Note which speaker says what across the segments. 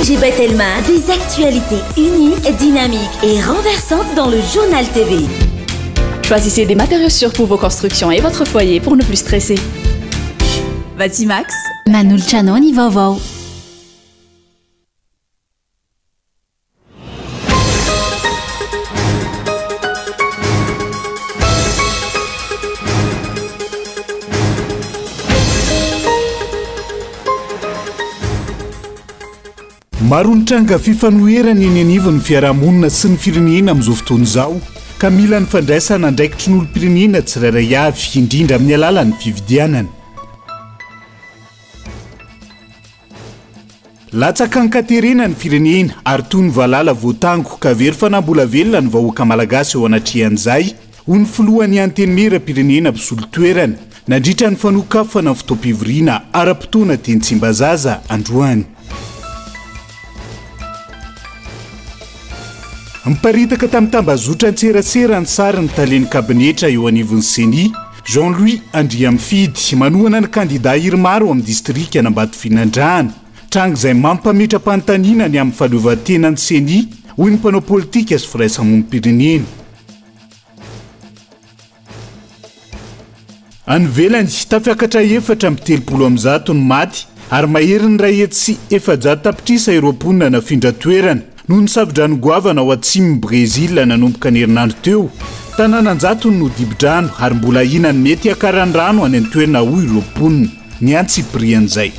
Speaker 1: FG Batelma, des actualités uniques, dynamiques et renversantes dans le Journal TV.
Speaker 2: Choisissez des matériaux sûrs pour vos constructions et votre foyer pour ne plus stresser.
Speaker 1: Batimax. Manolotra anao ny vaovao.
Speaker 3: Maro ny tranga fifanoherana eny anivon'ny fiarahamonina sy ny firenena amin'izao fotoana izao ka mila ny fandraisana andraikitry ny olom-pirenena tsirairay avy, indrindra amin'ny alalan'ny fifidianana. Latsaka an-katerena ny firenena ary toy ny valala voatango ka very fanahy mbola velona ny vahoaka malagasy eo anatrehan'izay, hoy ny filohan'ny Antenimierampirenena mpisolo toerana, nandritra ny fanokafana ny fotoam-pivoriana ara-potoana teny Tsimbazaza androany. Niparitaka tamin'ny tambazotran-tserasera ny sarin'ny talen'ny kabinetra eo anivon'ny Ceni, Jean Louis Andriamifidy, manohana ny kandidà Irmar ao amin'ny distrikan'Ambatofinandrahana. Tranga izay mampametra-panontaniana ny amin'ny fahaleovantenan'ny Ceni, hoy ny mpanao politika sy firaisamonim-pirenena. Any ivelany, tafiakatra 134 ny maty ary maherin'ny 401 tapitrisa ireo mponina nafindra toerana noho ny savodrano goavana ao atsimon'i Brezila nanomboka ny herinandro teo. Tanàna an-jatony no dibo-drano ary mbola ahiana ny mety hiakaran'ny rano any an-toerana hoy ireo mponina. Ny antsipirian'izay.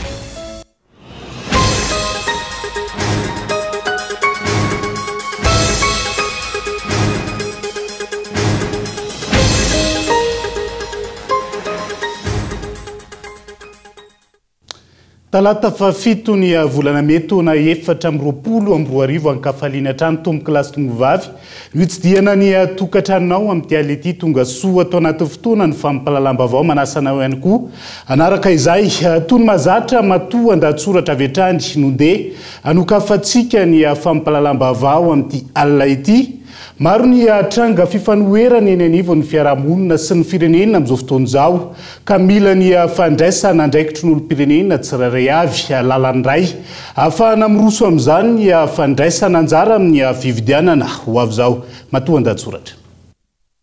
Speaker 3: Talata fahafito ny volana mey taona 2024 ankafaliana hatrany tompoko lahy sy tompoko vavy no hitsidihana ny tokantranonao amin'ity alina ity tonga soa ato anatin'ny fotoana ny fampahalalam-baovao manasa anao ihany koa hanaraka izay toy ny mahazatra matoa an-dahatsoratra avy hatrany no ndeha hanokafantsika ny fampahalalam-baovao amin'ity alina ity Maro ny tranga fifanoherana eny anivon'ny fiarahamonina sy ny firenena amin'izao fotoana izao ka mila ny fandraisana andraikitry ny olom-pirenena tsirairay avy. Lalana iray ahafahana miroso amin'izany ny fandraisana anjara amin'ny fifidianana ho avy izao. Matoan-dahatsoratra.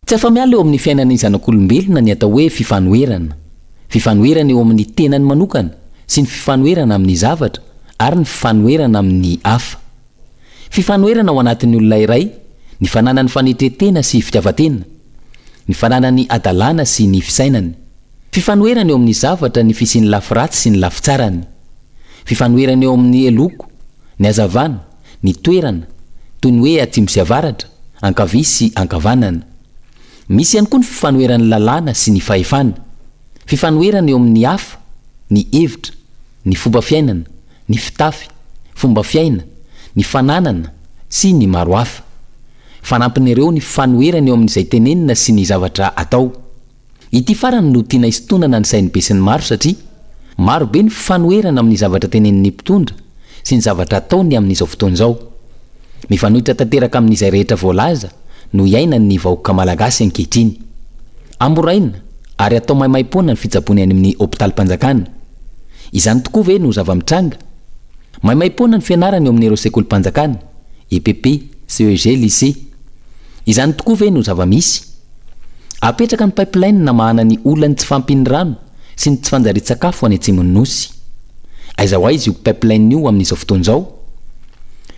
Speaker 4: Tsy afa-miala eo amin'ny fiainan'ny zanak'olombelona ny atao hoe fifanoherana. Fifanoherana eo amin'ny tenany manokana sy ny fifanoherana amin'ny zavatra ary ny fifanoherana amin'ny hafa. Fifanoherana ao anatin'ny olona iray, ny fananany fanetren-tena sy fitiavan-tena, ny fananany hadalana sy ny fisainany. Fifanoherana eo amin'ny zavatra ny fisian'ny lafy ratsy sy ny lafy tsarany. Fifanoherana eo amin'ny loko, ny hazavana, ny toerana, toy ny hoe atsimo sy avaratra, ankavia sy ankavanana. Misy ihany koa ny fifanoheran'ny lalàna sy ny fahefana. Fifanoherana eo amin'ny hafa, ny hevitra, ny fomba fiainana, ny fitafy, fomba fiaina, ny fananana, sy ny maro hafa. Fanampin'ireo ny fanoherana eo amin'izay tenenina sy ny zavatra atao. Ity farany no tiana hisintonana ny sain'ny besinimaro satria maro be ny fanoherana amin'ny zavatra tenenin'ny mpitondra sy ny zavatra ataony amin'izao fotoana izao. Mifanohitra tanteraka amin'izay rehetra voalaza no iainan'ny vahoaka malagasy ankehitriny. Amoraina ary atao maimaimpoana ny fitsaboana eny amin'ny hopitalim-panjakana. Izany tokoa ve no zava-mitranga? Maimaimpoana ny fianarana eo amin'ireo sekolim-panjakana, EPP, CEG, Lycée. Izany tokoa ve no zava-misy? Apetraka ny pipeline namahana ny olan'ny tsy fahampian'ny rano sy ny tsy fanjarian-tsakafo any atsimon'ny Nosy. Aiza ho aiza io pipeline io amin'izao fotoana izao?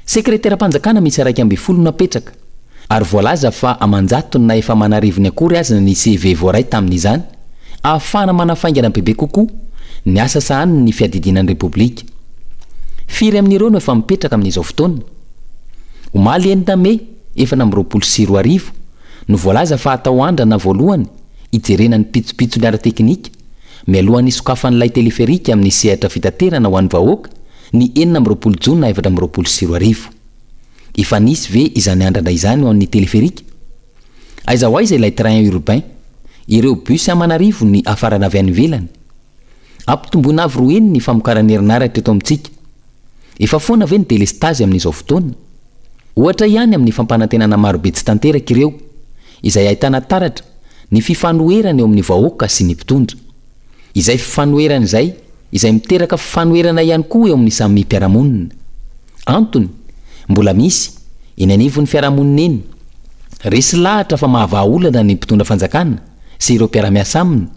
Speaker 4: Sekreteram-panjakana miisa 11 no apetraka, ary voalaza fa aman-jatony na efa aman'arivony akory aza ny CV voaray tamin'izany, ahafahana manafaingana bebe kokoa ny asa sahanin'ny fiadidiana ny Repoblika. Firy amin'ireo no efa mipetraka amin'izao fotoana? Omaly enina mey 2024 no voalaza fa hatao andrana voalohany hijerena ny pitsopitsony ara-teknika mialohan'ny hisokafan'ilay teleferika amin'ny sehatra fitaterana ho an'ny vahoaka ny 26 jona 2024. Efa nisy ve izany andrana izany ho an'ny teleferika? Aiza ho aiza ilay train urbain? Ireo bus aman'arivony hafarana avy any ivelany? Ampitomboina avo roa heny ny famokarana herinaratra eto amintsika. Efa foana ve ny delestazy amin'izao fotoana? Ohatra ihany amin'ny fampanantenana marobe tsy tanteraka ireo, izay ahitana taratra ny fifanoherana eo amin'ny vahoaka sy ny mpitondra. Izay fifanoherana izay, izay miteraka fifanoherana ihany koa eo amin'ny samy mpiara-monina. Antony, mbola misy, eny anivon'ny fiarahamonina eny, resy lahatra fa mahavaha olana ny mpitondra fanjakana sy ireo mpiara-miasa aminy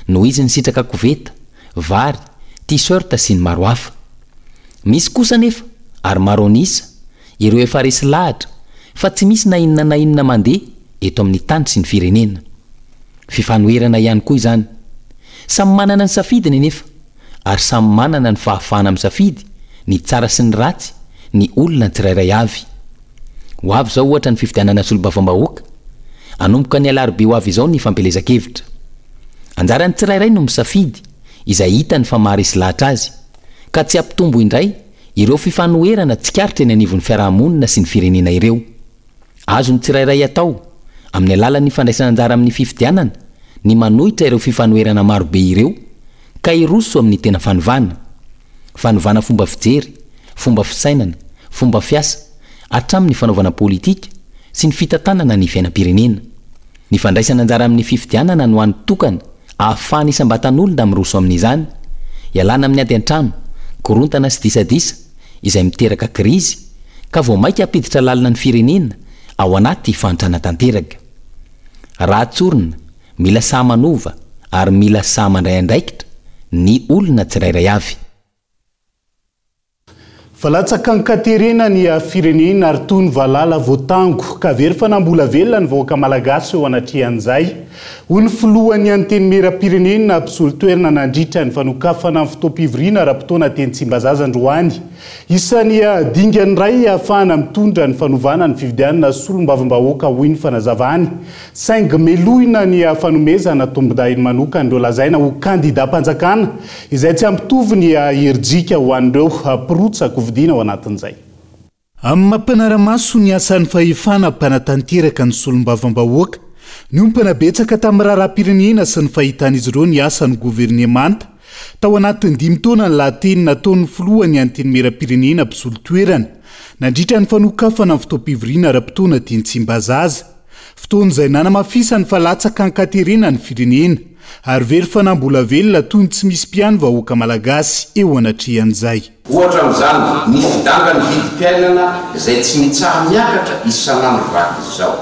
Speaker 4: noho izy nisitraka koveta, vary, t-shirt sy ny maro hafa. Misy kosa anefa, ary maro an'isa, ireo efa resy lahatra fa tsy misy na inona na inona mandeha eto amin'ny tany sy ny firenena. Fifanoherana ihany koa izany. Samy manana ny safidiny anefa, ary samy manana ny fahafahana misafidy ny tsara sy ny ratsy ny olona tsirairay avy. Ho avy izao ohatra ny fifidianana solombavambahoaka. Hanomboka ny alarobia ho avy izao ny fampielezan-kevitra. Anjaran'ny tsirairay no misafidy izay hitany fa maharesy lahatra azy, ka tsy hampitombo indray ireo fifanoherana tsikaritra eny anivon'ny fiarahamonina sy ny firenena ireo. Azon'ny tsirairay atao, amin'ny alalan'ny fandraisana anjara amin'ny fifidianana, ny manohitra ireo fifanoherana marobe ireo ka hiroso amin'ny tena fanovana. Fanovana fomba fijery, fomba fisainana, fomba fiasa, hatramin'ny fanaovana politika sy ny fitantanana ny fiainam-pirenena. Ny fandraisana anjara amin'ny fifidianana no hany tokana ahafahan'ny isam-batan'olona miroso amin'izany, ialana amin'ny ady an-trano, korontana sy disadisa izay miteraka krizy ka vao mainka hampiditra lalina ny firenena ao anaty fahantrana tanteraka. Raha tsorina, mila sahy manova ary mila sahy mandray andraikitra ny olona tsirairay avy.
Speaker 3: Fa latsaka an-katerena ny firenena ary toy ny valala voatango ka very fanambola velona ny vahoaka malagasy eo anatrehan'izay, hoy ny filohan'ny Antenimierampirenena mpisolo toerana nandritra ny fanokafana ny fotoam-pivoriana ara-potoana teny Tsimbazaza androany. Isan'ny dingana iray ahafahana mitondra ny fanovana ny fifidianana solombavambahoaka, hoy ny fanazavany. Saingy melohina ny fanomezana tombondahiny manokana ireo lazaina ho kandidam-panjakana izay tsy hampitovy ny herijika ho an'ireo mpirotsa-kofidina ao anatin'izay. Amin'ny maha mpanara-maso ny asan'ny fahefana mpanatanteraka ny solombavambahoaka, niompana betsaka tamin'ny raharaham-pirenena sy ny fahitan'izy ireo ny asan'ny governemanta tao anatin'ny dimy taona ny lahateny nataon'ny filohan'ny Antenimierampirenena mpisolo toerana nandritra ny fanokafana ny fotoam-pivoriana ara-potoana teny Tsimbazaza. Fotoana izay nanamafisany fa latsaka an-katerena ny firenena ary very fanambola velona toy ny tsy misy mpiahy ny vahoaka malagasy eo anatrehan'izay.
Speaker 5: Ohatra amin'izany ny fidangan'ny vidim-piainana izay tsy mitsaha-miakatra isan'andro vaky izao.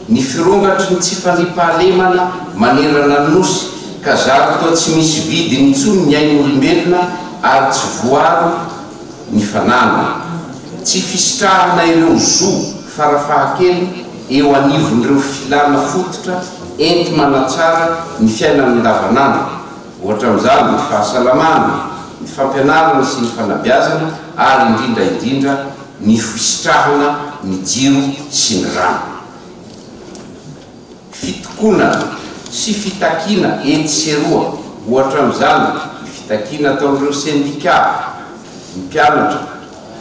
Speaker 5: Ny firongatry ny tsy fandriampahalemana manerana ny Nosy ka zary toa tsy misy vidiny intsony ny ain'olombelona ary tsy voaro ny fananana. Tsy fisitrahana ireo zo farafahakeliny eo anivon'ireo filàna fototra enti-manatsara ny fiainana andavanandro, ohatra amin'izany ny fahasalamana, ny fampianarana sy ny fanabeazana ary indrindra indrindra ny fisitrahana ny jiro sy ny rano. Fitokonana sy fitakiana etsy sy eroa, ohatra amin'izany ny fitakiana ataon'ireo sendikà, ny mpianatra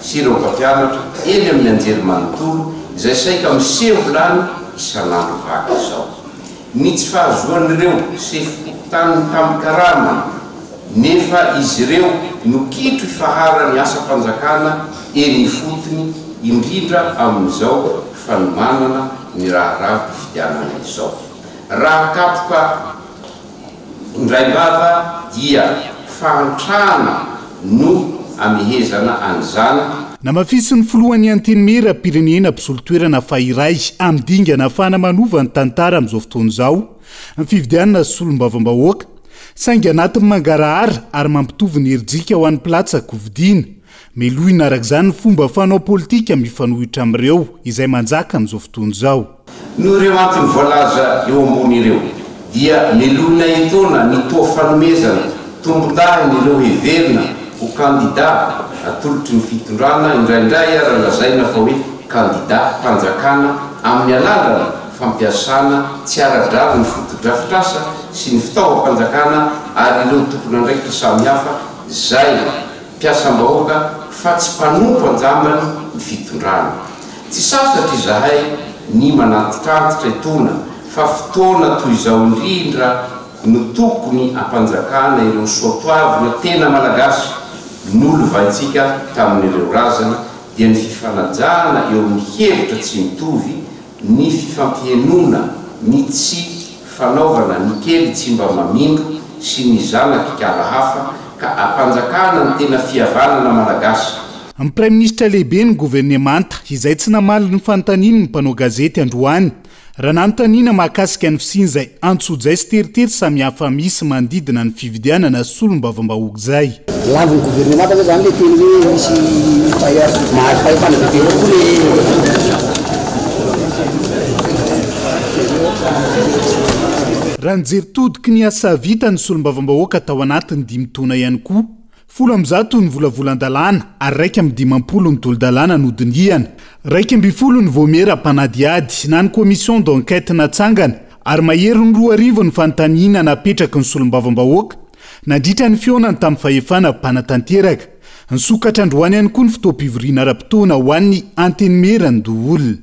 Speaker 5: sy ireo mpampianatra eny amin'ny anjerimanontolo izay saika miseho lany isan'andro vaky izao. Ny tsy fahazoan'ireo sefom-pokontany ny tambin-karamany nefa izy ireo no kitro ifaharan'ny asam-panjakana eny ifotony indrindra amin'izao fanomanana ny raharaham-pifidianana izao. Raha kapoka indraim-bava dia fahantrana no amehezana an'izany.
Speaker 3: Namafisin'ny filohan'ny Antenimierampirenena mpisolo toerana fa iray amin'ny dingana ahafahana manova ny tantara amin'izao fotoana izao ny fifidianana solombavambahoaka, saingy anatin'ny mangarahara ary mampitovy ny herijika ho an'ny mpilatsa-kofidina. Melohina araka izany ny fomba fanao politika mifanohitra amin'ireo izay manjaka amin'izao fotoana izao.
Speaker 5: Noho ireo antony voalaza eo ambony ireo, dia melohina etoana ny toa fanomezana tombondahiny ireo heverina ho kandida atolotry ny fitondrana, indraindray ara lazaina fa hoe kandidam-panjakana amin'ny alalan'ny fampiasana tsy ara-drariny fotodrafitrasa sy ny fitaovam-panjakana ary ireo tompon'andraikitra samihafa izay mpiasam-bahoaka fa tsy mpanompo an-jambany ny fitondrana. Tsy sasatra izahay ny manantitrantitra etoana fa fotoana toy izao indrindra no tokony ampanjakana ireo soatoavina tena malagasy nolovaintsika tamin'ireo razana dia ny fifanajana eo amin'ny hevitra tsy mitovy ny fifampihenoana, ny tsy fanaovana ny kely tsy mba mamindro sy ny zanak'ikala hafa ka ampanjakana ny tena fihavanana malagasy.
Speaker 3: Ny Praiminisitra lehiben'ny governemanta, izay tsy namaly ny fanontanian'ny mpanao gazety androany, raha nanontaniana mahakasika ny fisian'izay antsojay sy teritery samihafa misy manodidina ny fividianana solombavambahoaka izay.
Speaker 6: Lavin'ny governemanta ve izany ilay teny hoe misy mahazo fahefana bebe kokoa ilay.
Speaker 3: Raha nijery todiky ny asa vita ny solombavambahoaka tao anatin'ny dimy taona ihany koa, 110 ny volavolan-dalàna ary 51 ny tolo-dalàna nodinihana. 11 ny vaomiera mpanadihady na ny commission d'enquête natsangana ary maherin'ny 2000 ny fanontaniana napetraky ny solombavambahoaka nandritra ny fihaonany tamin'ny fahefana mpanatanteraka. Nisokatra androany ihany koa ny fotoam-pivoriana ara-potoana ho an'ny Antenimierandoholona.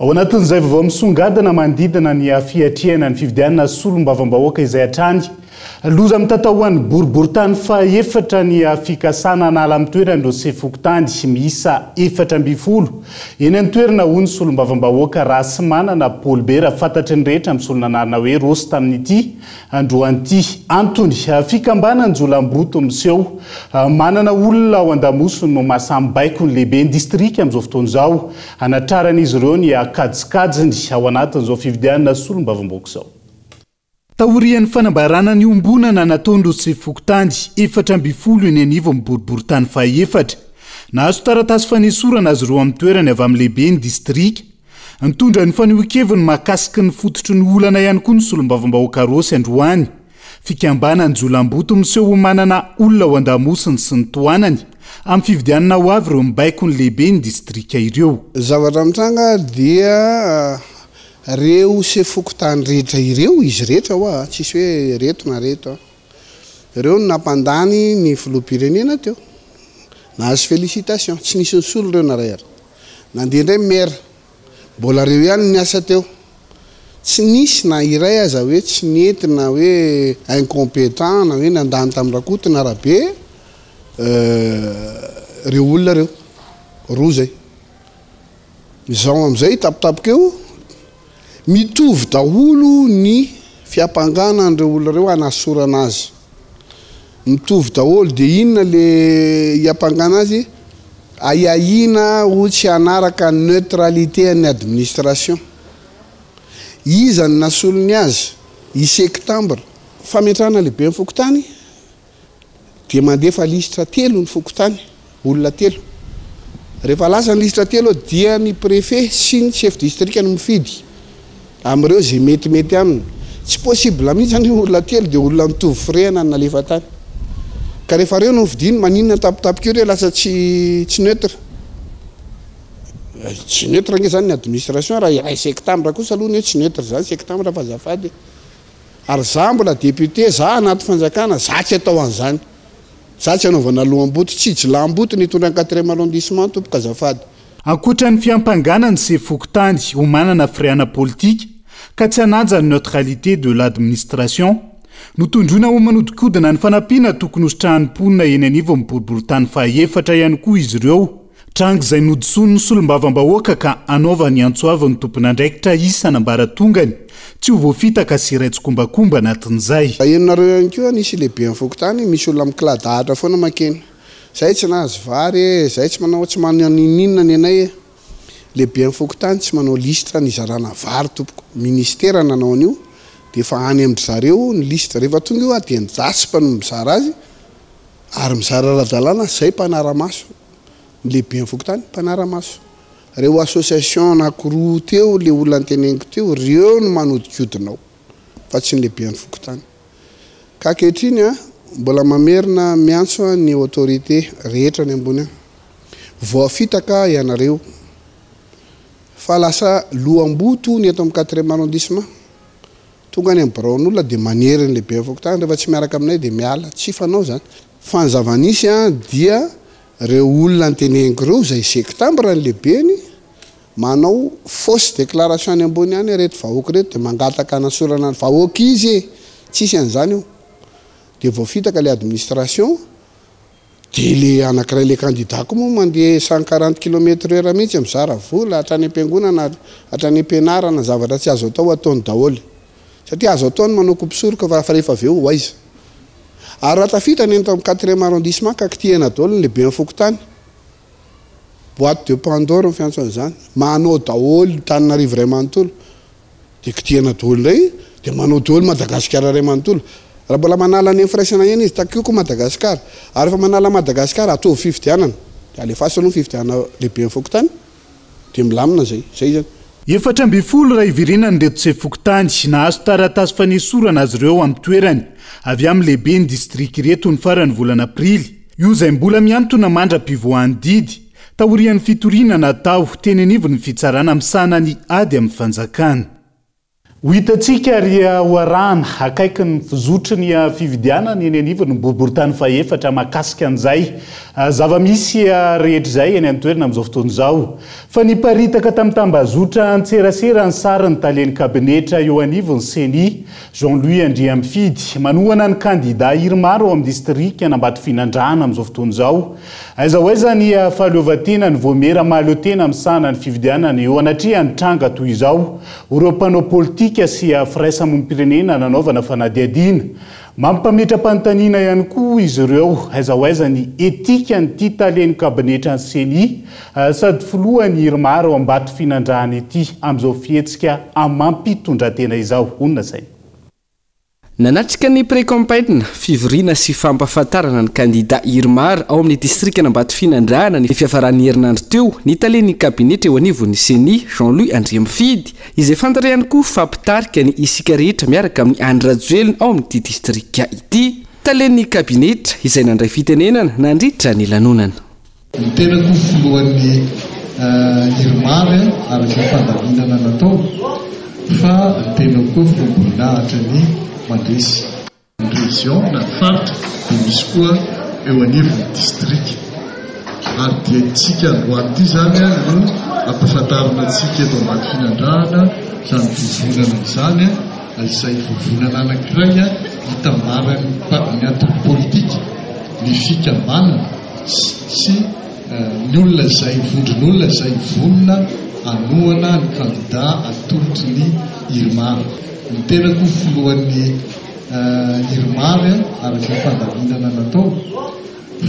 Speaker 3: Ao anatin'izay vaovao misongadina manodidina ny fiatrehana ny fifidianana solombavambahoaka izay hatrany, loza mitatao ho an'ny boriborintany fahaefatra ny fikasana hanala amin'ny toerany ireo sefo fokontany miisa 14 eny an-toerana hoy ny solombavambahoaka Rahasimanana Paul Bert fantatry ny rehetra amin'ny solon'anarana hoe Rossy tamin'ity Androany ity. Antony, fikambanan-jiolahimboto miseho manana olona ao an-damosiny no maha samy baiko ny lehiben'ny distrika amin'izao fotoana izao hanatraran'izy ireo ny kajikajiny ao anatin'izao fifidianana solombavambahoaka izao. Taorian'ny fanambarana niombonana nataon'ireo sefo fokontany 14 eny anivon'ny boriborintany fahaefatra, nahazo taratasy fanesorana azy ireo amin'ny toerany avy amin'ny lehiben'ny distrika, Nitondra ny fanehoan-keviny mahakasiky ny fototry ny olana ihany koa ny solombavambahoaka Rossy androany. Fikambanan-jiolahimboto miseho ho manana olona ao an-damosiny sy ny tohanany amin'ny fifidianana ho avy ireo mibaiko ny lehiben'ny distrika ireo.
Speaker 7: Zavatra mitranga dia reo sefo fokontany rehetra ireo, izy rehetra hoa, tsisy hoe reto na reto an, reo no nampandany ny filoham-pirenena teo, nahazo félicitation, tsy nisy nisolo reo na ray ary. Nandeha indray maire, mbola reo ihany no niasa teo. Tsy nisy na iray aza hoe tsy nety na hoe incompetent na hoe nandany tamin'i Rakoto na Rabe reo olona reo. Roa zay. Izao amin'izay tampotampoka eo, mitovy daholo ny fiampangana an'ireo olona ireo hanasorana azy. Mitovy daholo dia inona le hiampangana azy? Ahiahiana ho tsy hanaraka neutralité an'ny administration. Iza no nasolony azy? I Sectembre. Fametrahana lehiben'ny fokontany dia mandefa lisitra telo ny fokontany, olona telo. Rehefa lasa ny lisitra telo dia ny préfet sy ny chef district no mifidy amin'ireo izay metimety aminy. Tsy possible mihitsy anie olona telo dia olona mitovy firehana no nalefa tany. Ka rehefa ireo no nofidiny maninona tampotampoka eo ireo lasa tsy tsy neutre. Tsy neutre ange izany ny administration raha iray septembre kosa aloha ny hoe tsy neutre izany septembre fa azafady e. Ary za mbola député, za anaty fanjakana, za tsy atao an'izany. Za tsy anaovana loham-boto, tsy jilam-boto ny hitondra ny quatrième arrondissement tompoko azafady.
Speaker 3: Ankoatra ny fiampangana ny sefo fokontany ho manana firehana politika ka tsy hanaja ny neutralité de l'administration, notondroina ho manodinkodina ny fanampiana tokony hositrahan'ny mponina eny anivon'ny boriborintany fahaefatra ihany koa izy ireo. Tranga izay nodisoan'ny solombavambahoaka ka anaovany antso avo ny tompon'andraikitra isan'ambaratongany tsy ho voafitaka sy iray tsikombakomba anatin'izay.
Speaker 7: Henonareo ihany koa nisy lehiben'ny fokontany misy olona mikiladahatra foana mankeny. Zahay tsy nahazo vary e, zahay tsy manao tsy manao ninoninona ny anay e. Lehiben'ny fokontany tsy manao lisitra nizarana vary tompoko. Ministera nanao an'io dia efa any amin-dry zareo ny lisitra. Rehefa tonga io dia ny Jasp no mizara azy ary mizara ara-dalàna zay mpanara-maso. Ny lehiben'ny fokontany mpanara-maso. Reo association anakiroa teo le olona noteneniko teo, reo no manodikodina ao fa tsy ny lehiben'ny fokontany. Ka ankehitriny an, mbola mamerina miantso ny autorité rehetra any ambony any. Voafitaka ianareo fa lasa loham-boto ny eto amin'ny quatrième arrondissement. Tonga any amin'ny biraon'olona dia manery ny lehiben'ny fokontany rehefa tsy miaraka aminay dia miala. Tsy fanao izany. Fa ny zava-nisy an dia Reo olona noteneniko reo izay septembre ny lehibeny manao fausse déclaration any ambony any reto vahoaka reto de mangataka hanasorana ny vahoaka izy e! Tsisy an'izany eo de voafitaka le administration de le anakiray le candidat koa moa mandeha 140 kilomètre heure mihitsy mizara vola hatrany am-piangonana hatrany am-pianarana zavatra tsy azo atao ataony daholo satria azo atao ny manao coupe soroka fa rehefa avy eo ho aiza? Ary raha tafita ny eto amin'ny quatrième arrondissement ka kitihana daholo ny lehiben'ny fokontany, boite de Pandore ny fiantso an'izany, manao daholo Antananarivo iray manontolo, dia kitihana daholo indray, dia manao daholo Madagasikara iray manontolo. Raha mbola manala any amin'ny firaisana eny izy, takio koa Madagasikara. Ary rehefa manala Madagasikara, ataovy fifidianana. Dia alefaso aloha ny fifidianana lehiben'ny fokontany. Dia milamina zay. Zay zany.
Speaker 3: 14 raha hiverenan'ireto sefo fokontany nahazo taratasy fanesorana azy ireo amin'ny toerany avy amin'ny lehiben'ny distrika ireto ny faran'ny volana aprily io izay mbola mihantona mandra-pivoahan'ny didy taorian'ny fitoriana natao teny anivon'ny fitsarana misahana ny ady amin'ny fanjakana. Ho hitantsika ary ho arahana akaiky ny fizotry ny fifidianana eny anivon'ny boriborintany fahefatra mahakasika an'izay zava-misy rehetra izay eny an-toerana amin'izao fotoana izao. Fa niparitaka tamin'ny tambazotra an-tserasera ny sarin'ny talen'ny kabinetra eo anivon'ny Ceni, Jean Louis Andriamifidy, manohana ny kandida Irmar ao amin'ny distrikan'Ambatofinandrahana amin'izao fotoana izao. Aiza ho aiza ny fahaleovantenan'ny Vaomiera mahaleo tena misahana ny fifidianana eo anatrehan'ny tranga toy izao? Ho ireo mpanao politika sy firaisamonim-pirenena nanaovana fanadihadiana. Mampametra-panontaniana ihany koa izy ireo, aiza ho aiza ny etikan'ity talen'ny kabinetran'ny Ceni sady filohan'ny Irmar ao Ambatofinandrahana ity amin'izao fihetsika amam-pitondratena izao? Honina saina.
Speaker 8: Nanatrika ny pré-campaign, fivoriana sy fampahafantarana ny kandida Irmar ao amin'ny distrikan'Ambatofinandrahana ny fiafaran'ny herinandro teo ny talen'ny kabinetra eo anivon'ny Ceni, Jean Louis Andriamifidy, izay fantatra ihany koa fa mpitarika ny Isika Rehetra miaraka amin'i Andry Rajoelina ao amin'ity distrika ity. Talen'ny kabinetra izay nandray fitenenana nandritra ny lanonana.
Speaker 9: Ny tenako filohan'ny IRMAR araka ny fandaminana natao fa ny tenako koa filoham-boninahitra ny Mandresy. Ny région na ny faritra dia misy koa eo anivon'ny distrika ary dia isika androany ity izany no ampahafantarina antsika eto Ambatofinandrahana izany vovonana izany izay vovonana anankiray itambaran'ny antoko politika, ny fikambanana, sy ny olona izay vondron'olona izay vonona hanohana ny kandida atolotry ny Irmar. Ny tenako filohan'ny Irmar araka ny fandaminana natao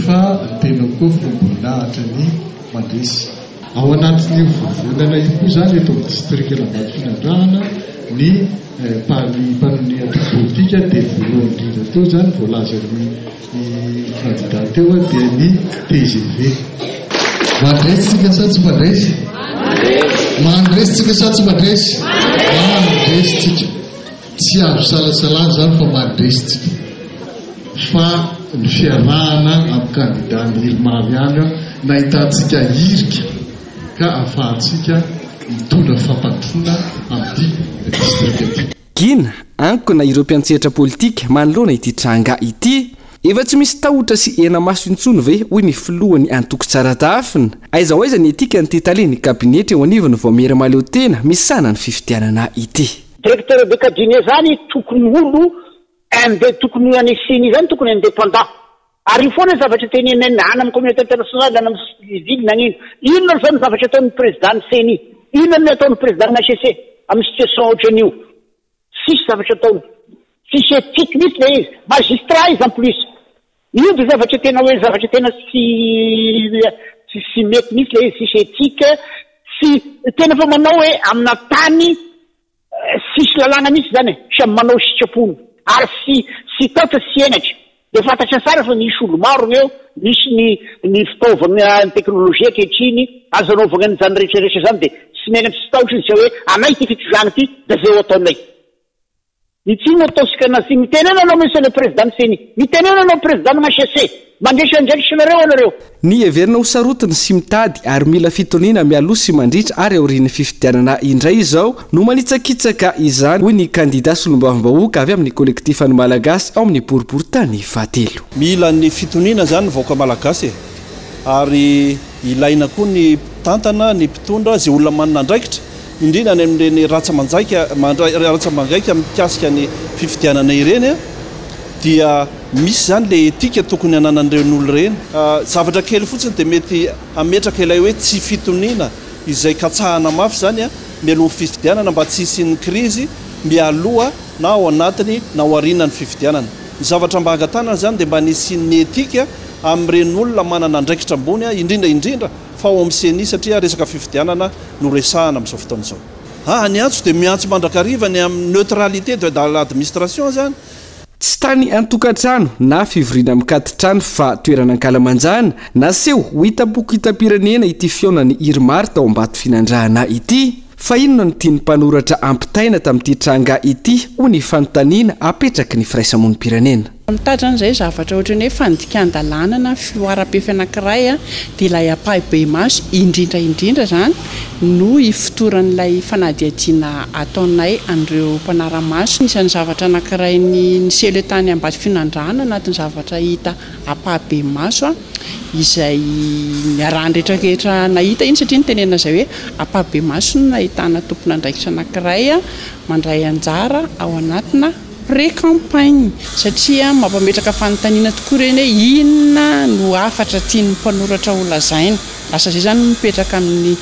Speaker 9: fa ny tenako koa filoham-boninahitra ny Mandresy. Ao anatin'io vovonana io koa izany eto amin'ny distrikan'Ambatofinandrahana ny mpanome antoko politika dia voalohany indrindra teo izany voalazan'ny Ny candidat teo dia ny tgv. Mandresy tsika sa tsy mandresy? Mandresy tsika sa tsy mandresy? Mandresy tsika. Tsy azo isalasalana izany fa mandresy tsika. Fa ny fiarahana amin'ny candidat ny IRMAR ihany no nahitantsika hirika ka ahafahantsika mitondra fampandrosoana amin'ity distrika ity.
Speaker 8: Gina, ankona ireo mpiantsehatra politika manoloana ity tranga ity. Efa tsy misy tahotra sy hena-maso intsony ve hoy ny filohan'ny antoko Tsaradafina? Aiza ho aiza ny etikan'ity talen'ny kabinetra eo anivon'ny vaomiera mahaleotena misahana ny fifidianana ity?
Speaker 10: Directeur de cabinet zany tokony olo inde tokony any ceni zany tokony indépendant ary io foana zavatra tenenina na any amin'ny communauté internationale na any amin'ny civile na ino inona zao ny zavatra ataon'ny président ny ceni inona ny ataon'ny président ny HCC amin'ny situation ohatran'io tsisy zavatra ataony tsisy éthique mihitsy le izy magistrat izy en plus io de zavatra tena hoe zavatra tena tsy tsy mety mihitsy le izy tsisy éthique tsy tena fa manao hoe amina tany Tsisy lalàna mihitsy zany e, samy manao sitrapony ary tsy tsy taotra tsy henatra, de fantatra tsara fa misy olo maro ny eo, misy ny ny fitaovagna ny teknolojia ankehitriny azo anaovagna an'izany rehetra rehetra zany de tsy menatra tsy tahotra izy fa hoe anay ity fitondrana ity de zay ho ataonay. Ity no ataontsika nazi, mitenena anao monsieur le président ny ceni, mitenena anao président ny HCC, mandresy andraikitra nareo anareo.
Speaker 8: Ny heverina ho sarotiny sy mitady ary mila fitoniana mialoha sy mandritra ary aorian'ny fifidianana indray izao no manitsakitsaka izany, hoy ny kandida solombavambahoaka avy amin'ny kolektifan'ny Malagasy ao amin'ny boriborintany fahatelo.
Speaker 11: Mila ny fitoniana izany ny vahoaka Malagasy e! Ary ilaina koa ny mpitantana, ny mpitondra, izay olona manana andraikitra, indrindra any amin'ireny ratsa-manjaika, ratsa-mangaika mikasika ny fifidianana ireny dia Misy izany ilay etika tokony hananan'ireny olona ireny. Zavatra kely fotsiny dia mety hametraka ilay hoe tsy fitoniana izay katsahana mafy izany mialoha ny fifidianana mba tsy hisian'ny krizy mialoha na ao anatiny na ao aorianan'ny fifidianana. Ny zavatra mba angatanana izany dia mba ny hisian'ny etika amin'ireny olona manana andraikitra ambony, indrindra indrindra fa ao amin'ny Ceni satria resaka fifidianana no resahana amin'izao fotoana izao. Ah, ny antso dia miantso mandrakariva ny amin'ny neutralité de l'administration izany.
Speaker 8: Tsy tany an-tokantrano na fivoriana mikati-trano fa toerana ankalamanjana, naseho ho hitam-poko hitam-pirenena ity fihaonan'ny Irmar tao Ambatofinandrahana ity. Fa inona no tian'ny mpanoratra ampitaina tamin'ity tranga ity hoy ny fanontaniana apetraky ny firaisamonim-pirenena.
Speaker 12: Mitady zany izay zavatra ohatran'ny hoe fandikan-dalàna na fihoaram-pefy anankiray dia ilay ampahibemaso indrindra indrindra izany no ifotoran'ilay fanadihadiana ataonay an'ireo mpanara-maso. Anisan'ny zavatra anankiray niseho tany Ambatofinandrahana anatin'ny zavatra hita ampahibemaso izay niarahan'ny rehetra rehetra nahita iny satria nitenenana izay hoe ampahibemaso no nahitana tompon'andraikitra anankiray mandray anjara ao anatina pré-campagne satria mampametraka fanontaniana tokoa ireny hoe inona no hafatra tian'ny mpanoratra ho lazaina. Lasa izay izany no mipetraka amin'ny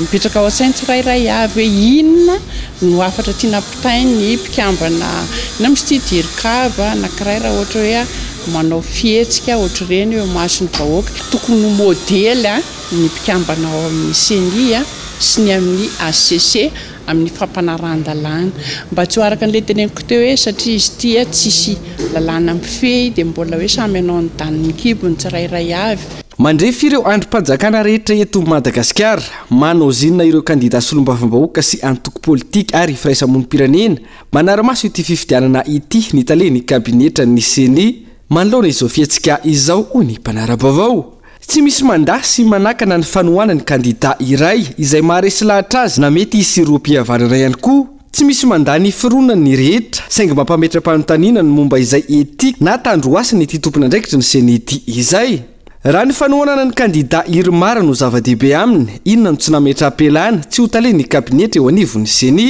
Speaker 12: mipetraka ao an-tsain'ny tsirairay avy hoe inona no hafatra tiana ampitain'ny mpikambana inona moa izy ity dircab anankiray raha ohatra hoe manao fihetsika ohatr'ireny eo imason'ny vahoaka. Tokony ho modely ny mpikambana ao amin'ny ceni sy ny amin'ny hcc amin'ny fampanarahan-dalàna. Mba tsy ho araka an'ilay teneniko teo hoe satria izy ity tsisy lalàna mifehy dia mbola hoe samy hanao ny danin'ny kibony tsirairay avy.
Speaker 8: Mandrefy ireo andrim-panjakana rehetra eto Madagasikara, manozinina ireo kandida solombavambahoaka sy antoko politika ary firaisamonim-pirenena manara-maso ity fifidianana ity ny talen'ny kabinetran'ny Ceni manoloana izao fihetsika izao hoy ny mpanara-baovao. Tsy misy mandà sy manakana ny fanohanany kandida iray izay maharesy lahatra azy na mety hisy rohim-pihavanana ihany koa. Tsy misy mandà ny fironany ny rehetra, saingy mampametra-panontaniana ny momba izay etika na tandrohasiny ity tompon'andraikitry ny Ceni ity izay. Raha ny fanohanana ny kandida Irmar no zava-dehibe aminy, inona no tsy nametraham-pialana tsy ho talen'ny kabinetra eo anivon'ny Ceni?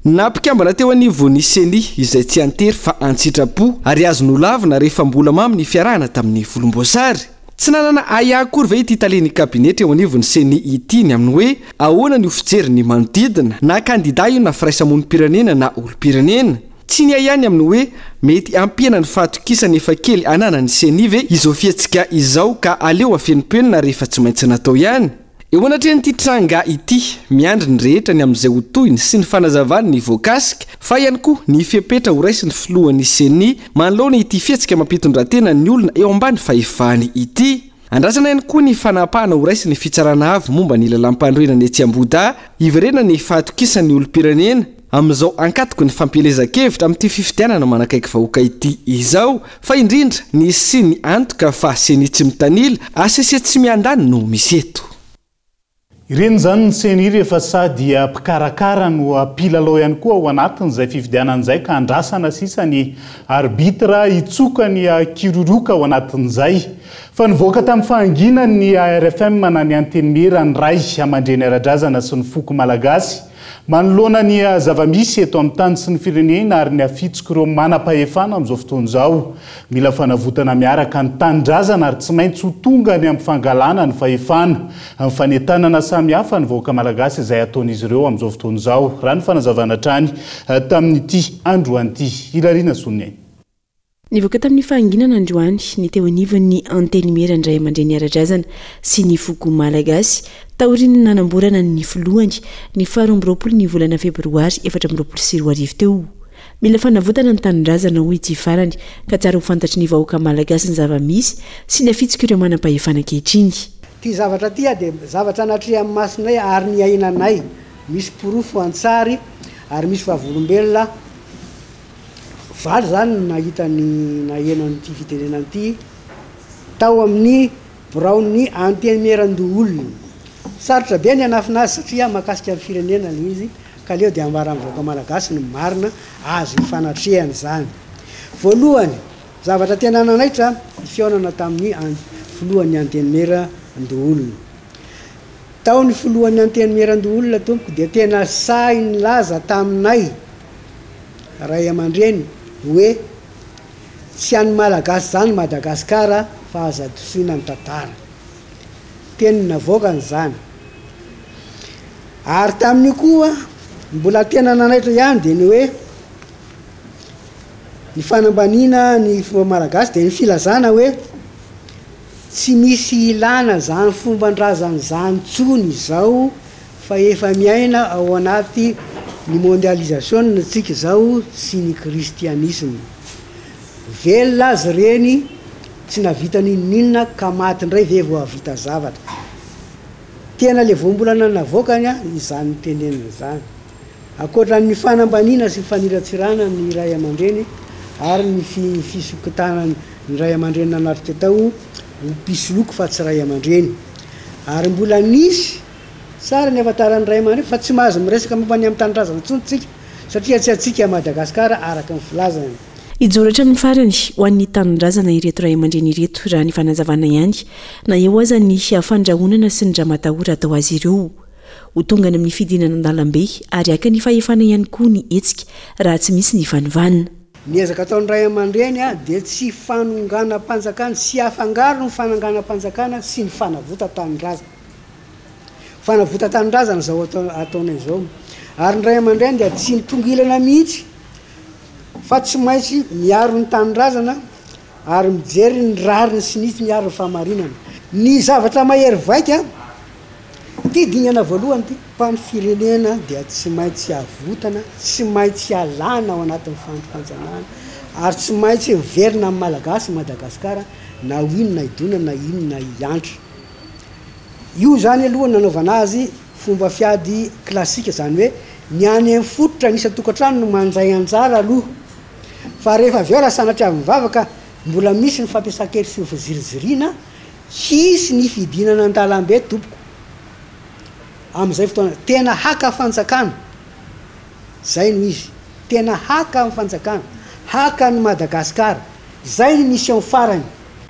Speaker 8: Na mpikambana teo anivon'ny Ceni izay tsy an-tery fa an-tsitrapo ary azo nolavina rehefa mbola mamy ny fiarahana tamin'ny volomboasary. Tsy nanana ahiahy akory ve ity talen'ny kabinetra eo anivon'ny Ceni ity ny amin'ny hoe ahoana ny ho fijerin'ny manodidina, na kandida io na firaisamonim-pirenena na olom-pirenena? Tsy niahiahy ny amin'ny hoe mety hampihena ny fahatokisana efa kely ananan'ny Ceni ve izao fihetsika izao ka aleo afenimpenina rehefa tsy maintsy natao ihany? Eo anatrehan'ity tranga ity, miandry ny rehetra ny amin'izay ho tohiny sy ny fanazavany ny voakasika, fa ihany koa ny fepetra horaisin'ny filohan'ny Ceni manoloana ity fihetsika mampitondratena ny olona eo ambany fahefany ity. Andrasana ihany koa ny fanapahana horaisin'ny Fitsarana Avo momba ny lalàmpanorenana etsy Ambohidahy hiverenan'ny fahatokisan'ny olom-pirenena amin'izao ankatoky ny fampielezan-kevitra amin'ity fifidianana manakaiky vahoaka ity izao, fa indrindra ny hisian'ny antoka fa Ceni tsy mitanila, HCC tsy miandany no misy eto.
Speaker 3: Ireny izany ny Ceni rehefa sady mpikarakara no mpilalao ihany koa ao anatin'izay fifidianana izay ka andrasana sisa ny arbitre hitsoka ny kirorioka ao anatin'izay. Fa nivoaka tamin'ny fahanginany ny ARFM na ny Antenimiera ny Ray aman-dreny ara-drazana sy ny foko malagasy. Manoloana ny zava-misy eto amin'ny tany sy ny firenena ary ny hafitsok'ireo manam-pahefana amin'izao fotoana izao, mila fanavotana miaraka ny tanindrazana ary tsy maintsy ho tonga any amin'ny fangalana ny fahefana, amin'ny fanentanana samihafa ny vahoaka malagasy izay ataon'izy ireo amin'izao fotoana izao, raha ny fanazavana hatrany tamin'ity androany ity. Hilariana Soniaina.
Speaker 1: Nivoaka tamin'ny fahanginana androany ny teo anivon'ny Antenimieran'ny Raiamandreny ara-drazana sy ny foko malagasy, taorian'ny nanamborana ny filohany ny faha 22 ny volana febroary 2024 teo. Mila fanavotana ny tanindrazana, hoy ity farany, ka tsara ho fantatry ny vahoaka malagasy ny zava-misy sy ny afitsok'ireo manam-pahefana ankehitriny.
Speaker 6: Ity zavatra ity dia zavatra natrehan'ny masonay ary niainanay, misy porofo an-tsary ary misy vavolombelona. Valo izany no nahita ny naheno an'ity fitenenana ity tao amin'ny biraon'ny Antenimierandoholona. Sarotra be ny hanafina azy satria mahakasika ny firenena ilay izy ka aleo dia ambaran'ny vahoaka malagasy ny marina azo ifanatrehana izany. Voalohany, zavatra tena nanaitra ny fihaonana tamin'ny filohan'ny Antenimierandoholona. Tao ny filohan'ny Antenimierandoholona tompoko dia tena sahy nilaza taminay ray aman-dreny hoe tsy an'ny Malagasy izany Madagasikara fa aza disoina ny tantara. Teny navoakany izany. Ary tamin'io koa mbola tena nanaitra ihany dia ny hoe. Ny fanambaniana ny fomba malagasy dia ny filazana hoe tsy misy ilana izany fomban-drazana izany intsony izao fa efa miaina ao anaty ny mondialisation tsika izao sy ny kristianisme. Velona azy ireny tsy nahavita n'inon'inona ka maty indray ve vao hahavita zavatra. Tena le voambolana navoakany izany tenenina izany. Ankoatra ny fanambaniana sy faniratsirana ny ray aman-dreny ary ny fisokotana ny ray aman-dreny nanatrika tao ho mpisoloky fa tsy ray aman-dreny. Ary mbola nisy tsara ny ahafantaran'ny ray aman-dreny fa tsy mahazo miresaka momba ny amin'ny tanindrazana intsony tsika satria tsy antsika Madagasikara araka ny filazany.
Speaker 1: Hijoro hatramin'ny farany ho an'ny tanindrazana ireto ray aman-dreny ireto raha ny fanazavana ihany na eo aza ny fandrahonana sy ny ramatahora atao azy ireo. Ho tonga any amin'ny fidinana an-dalambe ary haka ny fahefana ihany koa ny hetsika raha tsy misy ny fanovana.
Speaker 6: Ny ezaka ataon'ny ray aman-dreny dia tsy fanonganam-panjakana, tsy afangaro ny fananganam-panjakana sy ny fanavotan-tanindrazana. Fanavotan-tanindrazana izao ataonay izao. Ary ny ray aman-dreny dia tsy mitongilana mihitsy fa tsy maintsy miaro ny tanindrazana ary mijery ny rariny sy ny hitsiny ary ny fahamarinana. Ny zavatra mahery vaika Ity dingana voalohany ity, fa ny firenena dia tsy maintsy avotana, tsy maintsy alana ao anatin'ny fandrim-panjanahana ary tsy maintsy miverina amin'ny Malagasy i Madagasikara na ho inona hidona na inona hiantra. Io izany aloha no nanaovana azy fomba fiady klasika, izany hoe ny any amin'ny fototra, ny isan-tokantrano no mandray anjara aloha fa rehefa avy eo raha sanatria avy mivavaka mbola misy ny fampiasan-kery sy ny fiziriziriana, Hisy ny fidinana an-dalambe tompoko amin'izay fotoana tena haka fanjakana zay no izy tena haka ny fanjakana haka an'i Madagascar zay ny mission farany.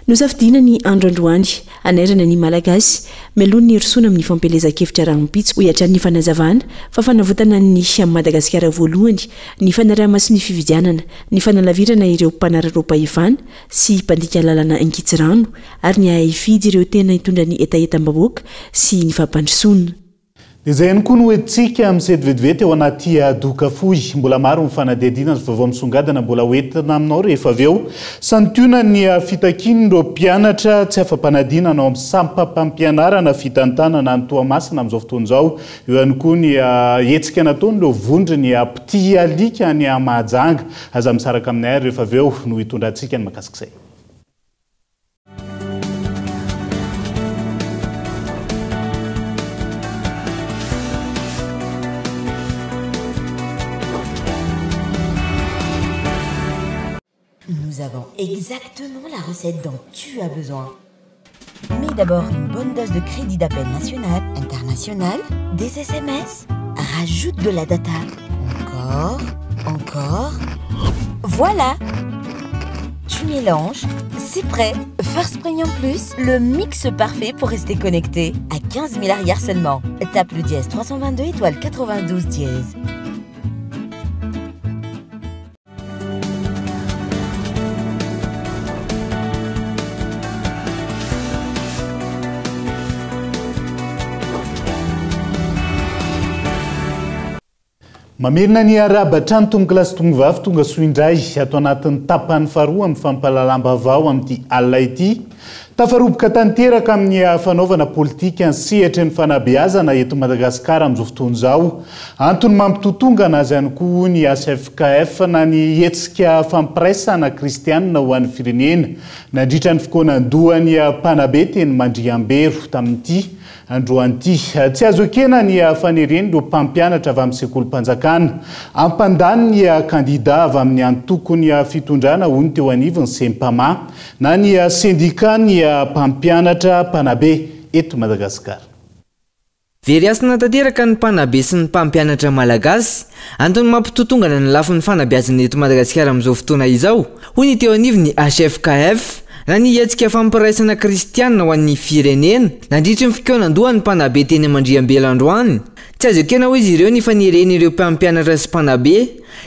Speaker 1: Nosafidiana ny andro androany hanairana ny Malagasy mialoha ny hirosoana amin'ny fampielezan-kevitra rahampitso, hoy hatrany ny fanazavana fa fanavotana an'i Madagasikara voalohany ny fanaraha-maso ny fividianana, ny fanalavirana ireo mpanararaom-pahefana sy mpandika lalana ankitsirano ary ny hahay hifidy ireo tena hitondra ny hetahetam-bahoaka sy ny fampandrosoana.
Speaker 3: Dia izay ihany koa no hoentintsika amin'ny sety vetivety ao anaty doka fohy. Mbola maro ny fanadihadiana sy vaovao misongadina mbola hoentina aminao rehefa avy eo. Santionany ny fitakian'ireo mpianatra tsy afa-panadinana ao amin'ny sampam-pampianarana fitantanana any Toamasina amin'izao fotoana izao. Eo ihany koa ny hetsika nataon'ireo vondron'ny mpitia alika any Mahajanga. Aza misaraka aminay ary rehefa avy eo no hitondrantsika ny mahakasik'izay.
Speaker 13: Nous avons exactement la recette dont tu as besoin. Mais d'abord une bonne dose de crédit d'appel national, international, des SMS. Rajoute de la data. Encore, encore. Voilà Tu mélanges, c'est prêt. First Premium Plus, le mix parfait pour rester connecté. À 15 000 arrière seulement. Tape le dièse 322 étoile 92 dièse.
Speaker 3: Mamerina ny arahaba hatrany tompokolahy sy tompovavy tonga soa indray ato anatin'ny tapany faharoa amin'ny fampahalalam-baovao amin'ity alina ity. Tafaroboka tanteraka amin'ny fanaovana politika ny sehatry ny fanabeazana eto Madagasikara amin'izao fotoana izao. Antony mampitotongana azy ihany koa hoy ny HFKF na ny Hetsika Fampiraisana Kristianina ho an'ny Firenena nandritra ny fikaonandohan'ny mpanabe teny Mandriambero tamin'ity androany ity. Tsy azo ekena ny faneren'ireo mpampianatra avy amin'ny sekolim-panjakana hampandany ny kandida avy amin'ny antokon'ny fitondrana hoy ny teo anivon'ny Sempama na ny sendikan'ny mpampianatra mpanabe eto Madagasikara.
Speaker 14: Very hasina tanteraka ny mpanabe sy ny mpampianatra malagasy. Antony mampitotongana ny lafiny fanabeazana eto Madagasikara amin'izao fotoana izao, hoy ny teo anivon'ny HFKF, na ny Hetsika Fampiraisana Kristianina ho an'ny Firenena, nandritry ny fikaonandohan'ny mpanabe teny Mandriambelo androany. Tsy azo ekena hoy izy ireo ny faneren'ireo mpampianatra sy mpanabe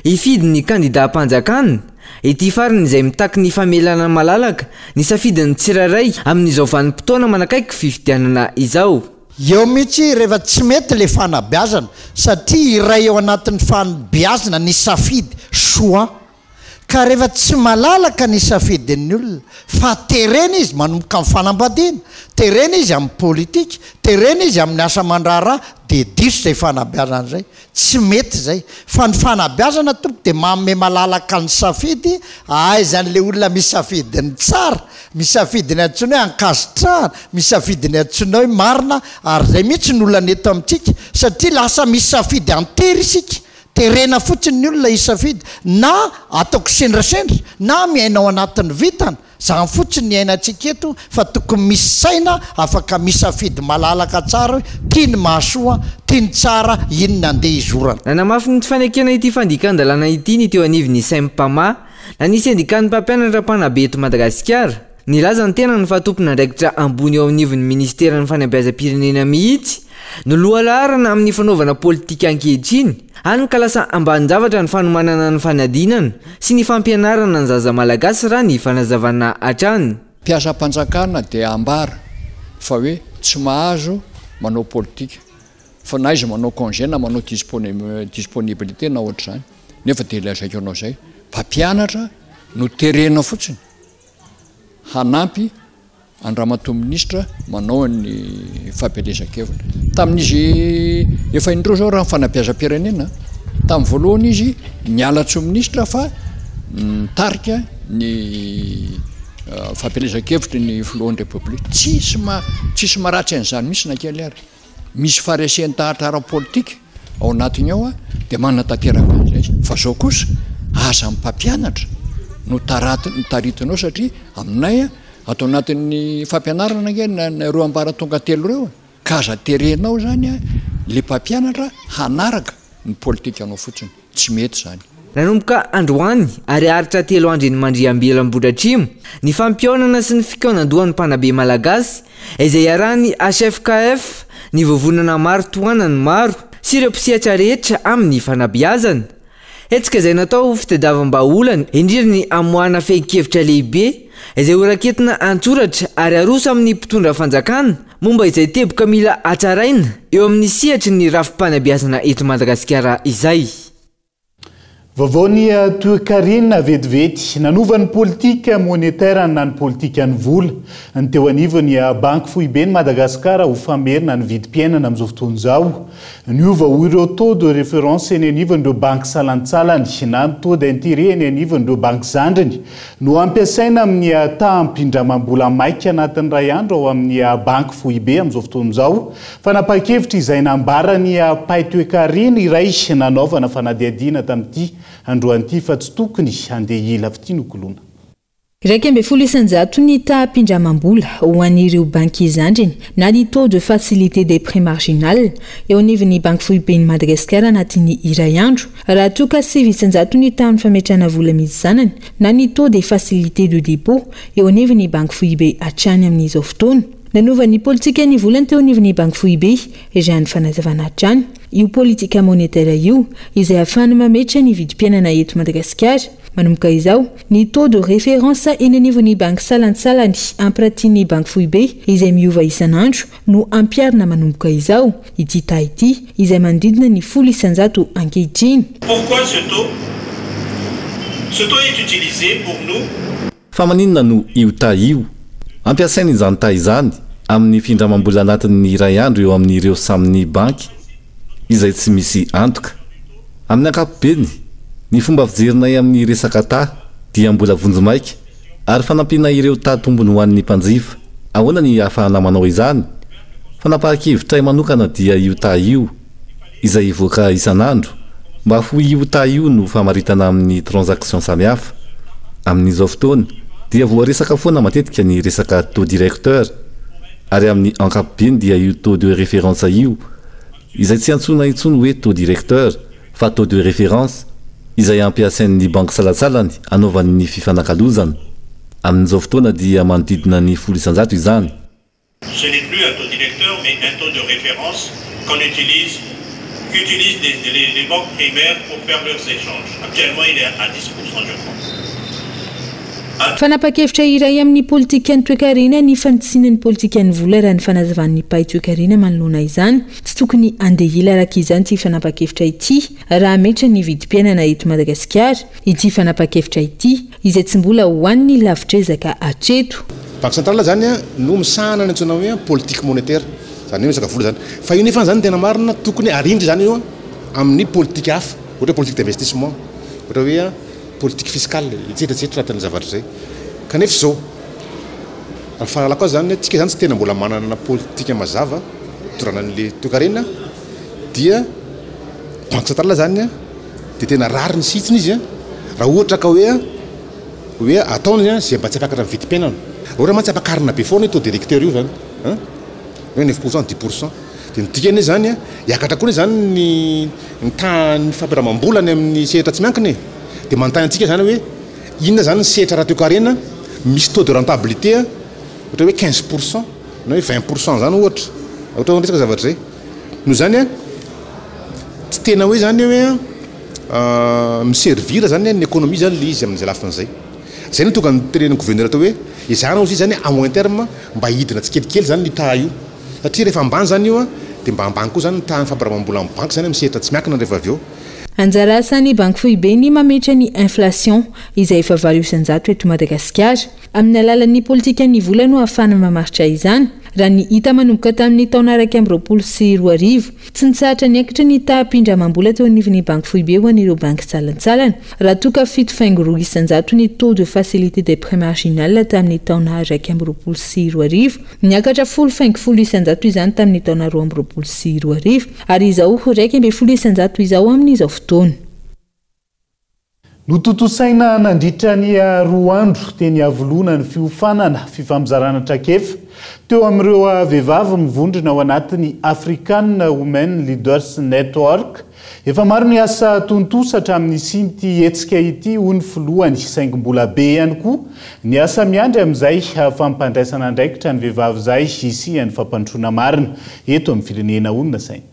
Speaker 14: hifidy ny kandidam-panjakana. Ity farany izay mitaky ny famelana malalaka ny safidin'ny tsirairay amin'izao vanim-potoana manakaiky fifidianana izao.
Speaker 15: Eo mihitsy rehefa tsy mety le fanabeazana satria iray ao anatin'ny fanabeazana ny safidy, choix. Ka rehefa tsy malalaka ny safidin'ny olona fa terena izy manomboka amin'ny fanambadiana, terena izy amin'ny politika, terena izy amin'ny asa aman-draharaha dia diso izay fanabeazana izay. Tsy mety izay. Fa ny fanabeazana tompoko dia manome malalaka ny safidy ahaizan'ilay olona misafidy ny tsara, misafidy ny antsoina hoe ankasitrahana, misafidy ny antsoina hoe marina ary izay mihitsy no olana eto amintsika satria lasa misafidy an-tery isika Terena fotsiny ny olona hisafidy na atao kisendrasendra na miaina ao anatin'ny vintana, zany fotsiny ny iainantsika eto fa tokony misy saina afaka misafidy malalaka tsara hoe ty ny mahasoa, ty ny tsara, iny ny andeha hizorana.
Speaker 14: Nanamafy ny tsy fanekena ity fandikan-dalàna ity ny teo anivon'ny Sempama na ny sendikan'ny mpampianatra mpanabe eto Madagasikara. Nilaza ny tenany fa tompon'andraikitra ambony eo anivon'ny minisiteran'ny fanabeazam-pirenena mihitsy no lohalaharana amin'ny fanaovana politika ankehitriny, hany ka lasa ambanin-javatra ny fanomanana ny fanadinana sy ny fampianarana ny zaza malagasy raha ny fanazavana hatrany.
Speaker 16: Mpiasam-panjakana dia ambara fa hoe tsy mahazo manao politika fa na izy manao congé na manao disponibilité na ohatr'izany nefa dia lazaiko anao izay mpampianatra no terena fotsiny hanampy an-dRamatoa Minisitra manao ny fampielezan-kevitra. Tamin'izy efa indroa izao raha ny fanabeazam-pirenena, tamin'ny voalohany izy niala tsy ho minisitra fa nitarika ny fampielezan-kevitry ny filohan'ny Repoblika. Tsisy ma- tsisy maharatsy an'izany mihitsy na kely ary. Misy faharesen-dahatra ara-politika ao anatiny ao dia manatanteraka an'izay izy. Fa izao kosa, aza ny mpampianatra no taratin- taritinao satria aminay ato anatin'ny fampianarana ange na na ireo ambaratonga telo ireo e, ka aza terenao izany le mpampianatra hanaraka ny politikanao fotsiny. Tsy mety izany.
Speaker 14: Nanomboka androany ary haharitra telo andro eny Mandriambelo Ambohidratrimo ny fampihaonana sy ny fikaonandohan'ny mpanabe malagasy izay iarahan'ny HFKF, ny vovonana maro tohanan'ny maro sy ireo mpisehatra rehetra amin'ny fanabeazana. Hetsika izay natao ho fitadiavam-bahaolana, indrindra ny hamoahana fehin-kevitra lehibe izay horaketina an-tsoratra ary haroso amin'ny mpitondra fanjakana momba izay teboka mila hatsaraina eo amin'ny sehatry ny rafi-panabeazana eto Madagasikara izay.
Speaker 3: Vaovao ny toekarena vetivety. Nanova ny politika monetaire na ny politikan'ny vola ny teo anivon'ny Banky Foiben'i Madagasikara ho famerina ny vidim-piainana amin'izao fotoana izao. Niova ho ireo taux de référence eny anivon'ireo banky salantsalany na ny taux d'intérêt eny anivon'ireo banky zandriny no ampiasaina amin'ny taham-pindramam-bola maika anatin'ny iray andro ao amin'ny Banky Foibe amin'izao fotoana izao. Fanapahan-kevitra izay nambaran'ny mpahay toekarena iray nanaovana fanadihadiana tamin'ity androany ity fa tsy tokony handeha hila fitia nokoloina.
Speaker 1: 11% ny taham-pindramam-bola ho an'ireo banky zandriny na ny taux de facilité des prêts marginal eo anivon'ny Banky Foiben'i Madagasikara anatin'ny iray andro, raha toa ka 9% ny tahan'ny fametrahana vola misy zanany na ny taux des facilités de dépôt eo anivon'ny Banky Foibe hatrany amin'izao fotoana. Nanova ny politikan'ny volany teo anivon'ny Banky Foibe, raha ny fanazavana hatrany, io politika monetaire io, izay ahafahana mametra ny vidim-piainana eto Madagasikara. Manomboka izao, ny taux de référence eny anivon'ny banky salantsalany ampiratian'ny Banky Foibe izay miova isan'andro no ampiharina manomboka izao. Ity taha ity izay manodidina ny 10% ankehitriny.
Speaker 17: Pourquoi ce taux? Ce taux est utilisé pour nous.
Speaker 18: Fa maninona no io taha io? Ampiasaina izany taha izany amin'ny findramam-bola anatin'ny iray andro eo amin'ireo samy banky izay tsy misy antoka. Amin'ny ankapobeny, ny fomba fijerinay amin'ny resaka taha dia mbola vonjimaika ary fanampiana ireo taha tombony ho an'ny mpanjifa. Ahoana ny ahafahana manao izany? Fanapahan-kevitray manokana dia io taha io izay hivoaka isan'andro mba ho io taha io no famaritana amin'ny transaction samihafa. Amin'izao fotoana dia voaresaka foana matetika ny resaka taux directeur ary amin'ny ankapobeny dia io taux de référence io izay tsy antsoina intsony hoe taux directeur fa taux de référence izay ampiasain'ny banky salantsalany anaovany ny fifanakalozana. Amin'izao fotoana dia manodidina ny 10% izany.
Speaker 17: Ce n'est plus un taux directeur mais un taux de référence qu'on utilise qu'utilisent les, les, les banques primaires pour faire leurs échanges. Actuellement, il est à 10%, je crois.
Speaker 1: Fanapa-kevitra iray amin'ny politikan'ny toekarena ny fanitsiana ny politikan'ny vola raha ny fanazavan'ny mpahay toekarena manoloana izany. Tsy tokony handeha ela araka izany ity fanapa-kevitra ity raha hametra ny vidim-piainana eto Madagasikara ity fanapa-kevitra ity izay tsy mbola ho an'ny lavitr'ezaka hatreto.
Speaker 19: Banque centrale zany no misahana ny antsoina hoe politique monétaire, zany hoe resaka vola zany. Fa io nefa zany tena marina tokony arindra zany io amin'ny politique hafa, ohatra hoe politique d'investissement, ohatra hoe politique fiscale, etsetra etsetra anatin'ny zavatra izay. Kanefa izao, raha ny fahalalako azy zany, tsika zany tsy tena mbola manana politique mazava hitondrana an'le toekarena dia banque centrale zany dia tena rariny sy hitsiny izy raha ohatra ka hoe hoe ataony izay mba tsy hampiakatra ny vidim-piainana. Raha ohatra mantsy ampakarina be foana io taux directeur io zany an, hoe 9 pourcent, 10 pourcent, dia ny dikany zany hiakatra koa zany ny ny tahan'ny fampiramam-bola any amin'ny sehatra tsy miankina e. Dia manontany antsika zany hoe inona zany ny sehatra ara-toekarena misy taux de rentabilité ohatra hoe 15 pourcent na hoe 20 pourcent zany ohatra, ohatra hoe resaka zavatra zay. Noho izany an, tsy tena hoe zany hoe mi-servir zany ny économie zany le izy amin'izay lafiny zay. Zay no tonga nitenenin'ny gouverneur teo hoe ezahana ozy izy zany à moyen terme mba hidina tsikelikely zany ny taha io. Satria rehefa ambany zany io an, dia mba ambany koa zany ny tahan'ny fampiramam-bola amin'ny banky zany amin'ny sehatra tsy miankina rehefa avy eo.
Speaker 1: Anjara asan'ny Banky Foibe ny mametra ny inflation izay efa 8% eto Madagasikara. Amin'ny alalan'ny politikan'ny vola no ahafahana mamaritra izany. Raha ny hita manomboka tamin'ny taona 2021, tsy nitsahatra niakatra ny taham-pindramam-bola teo anivon'ny Banky Foibe ho an'ireo banky salantsalany, raha toa ka 7,2% ny taux de facilité des prêts marginal tamin'ny taona 2021. Niakatra 10,10% izany tamin'ny taona 2022 ary izao 11% izao amin'izao fotoana.
Speaker 3: Notontosaina nandritra ny 2 andro teny Iavoloha ny fiofanana fifampizarana traikefa teo amin'ireo vehivavy mivondrona ao anatin'ny African Women Leaders Network. Efa maro ny asa tontosa hatramin'ny nisian'ity hetsika ity hoy ny filohany, saingy mbola be ihany koa ny asa miandry amin'izay fampandraisana andraikitra ny vehivavy izay hisian'ny fampandrosoana marina eto amin'ny firenena onona saina.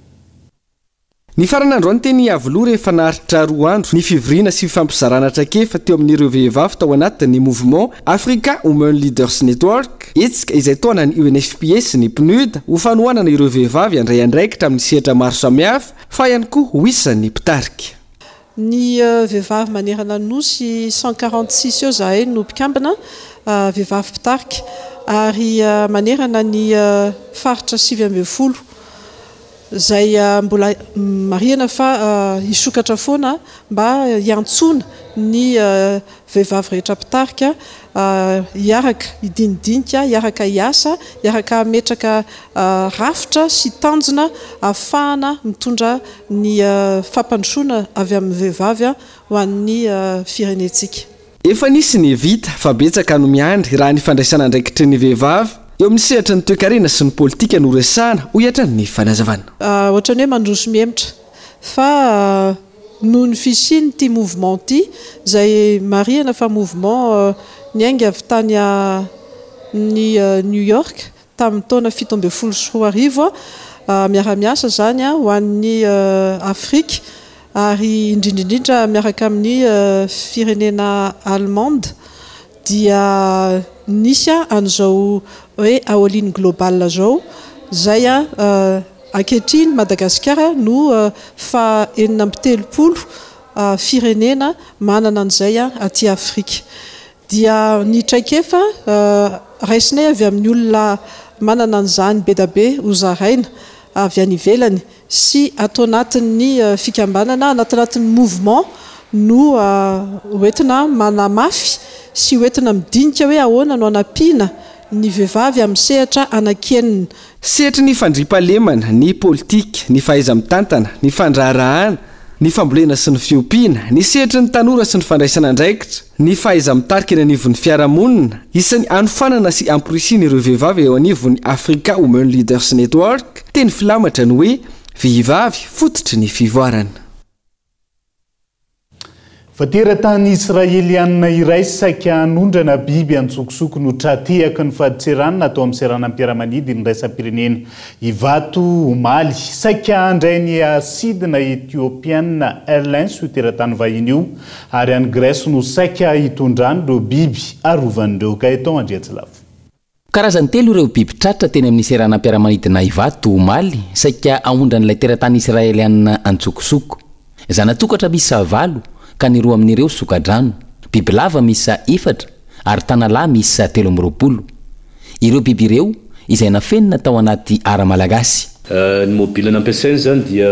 Speaker 8: Ny farana androany teny Iavoloha rehefa naharitra 2 andro ny fivoriana sy fifampizarana traikefa teo amin'ireo vehivavy tao anatin'ny mouvement Africa Women Leaders Network, hetsika izay tohanan'ny UNFPA sy ny PNUD ho fanohanana ireo vehivavy handray andraikitra amin'ny sehatra maro samihafa fa ihany koa ho isan'ny mpitarika.
Speaker 20: Ny vehivavy manerana ny nosy 146 eo zahay no mpikambana vehivavy mpitarika ary manerana ny faritra 19 izay mbola marihana fa hisokatra foana mba hiantsoana ny vehivavy rehetra mpitarika hiaraka hidinidinika, hiaraka hiasa, hiaraka hametraka rafitra sy tanjona ahafahana mitondra ny fampandrosoana avy amin'ny vehivavy ho an'ny firenentsika.
Speaker 8: Efa nisy ny vita fa betsaka no miandry raha ny fandraisana andraikitry ny vehivavy eo amin'ny sehatry ny toekarena sy ny politika no resahana, hoy hatrany ny fanazavana.
Speaker 20: Ohatran'ny hoe mandroso mihemotra fa noho ny fisian'ity mouvement ity izay marihana fa mouvement niainga avy tany ny New York tamin'ny taona 2017, miara-miasa izany ho an'ny Afrika ary indrindra indrindra miaraka amin'ny firenena allemande dia nisy an'izao hoe Aoline Global izao izay ankehitriny Madagasikara no faha 36 firenena manana an'izay aty Afrika. Dia ny traikefa raisinay avy amin'ny olona manana an'izany be da be ho zaraina avy any ivelany sy ato anatin'ny fikambanana, anatinatin'ny mouvement no hoentina manamafy sy hoentina midinika hoe ahoana no hanampiana ny vehivavy amin'ny sehatra anankienina.
Speaker 8: Sehatry ny fandriampahalemana, ny politika, ny fahaiza-mitantana, ny fandraharahana, ny fambolena sy ny fiompiana, ny sehatry ny tanora sy ny fandraisana andraikitra, ny fahaiza-mitarika eny anivon'ny fiarahamonina, isan'ny anofanana sy amporisihina ireo vehivavy eo anivon'ny Africa Women Leaders Network, teny filamatra ny hoe vehivavy fototry ny fivoarana.
Speaker 3: Fa teratany Israelianina iray saika hanondrana biby an-tsokosoko no tra-tehaky ny fadintseranana tao amin'ny seranam-piaramanidina iraisam-pirenena Ivato omaly. Saika handray ny sidina Ethiopian Airlines io teratany vahiny io ary any Grèce no saika hitondrany ireo biby arovan'ireo. Gaëtan Andriantsilavo.
Speaker 4: Karazany telo ireo biby tratra teny amin'ny seranam-piaramanidina Ivato omaly, saika haondran'ilay teratany Israelianina an-tsokosoko. Zana-tsokatra miisa valo, ka ny roa amin'ireo soka-drano. Bibilava miisa efatra ary tanalahy miisa 23. Ireo biby ireo izay nafenina tao anaty ara malagasy.
Speaker 21: Ny mobile nampiasainy izany dia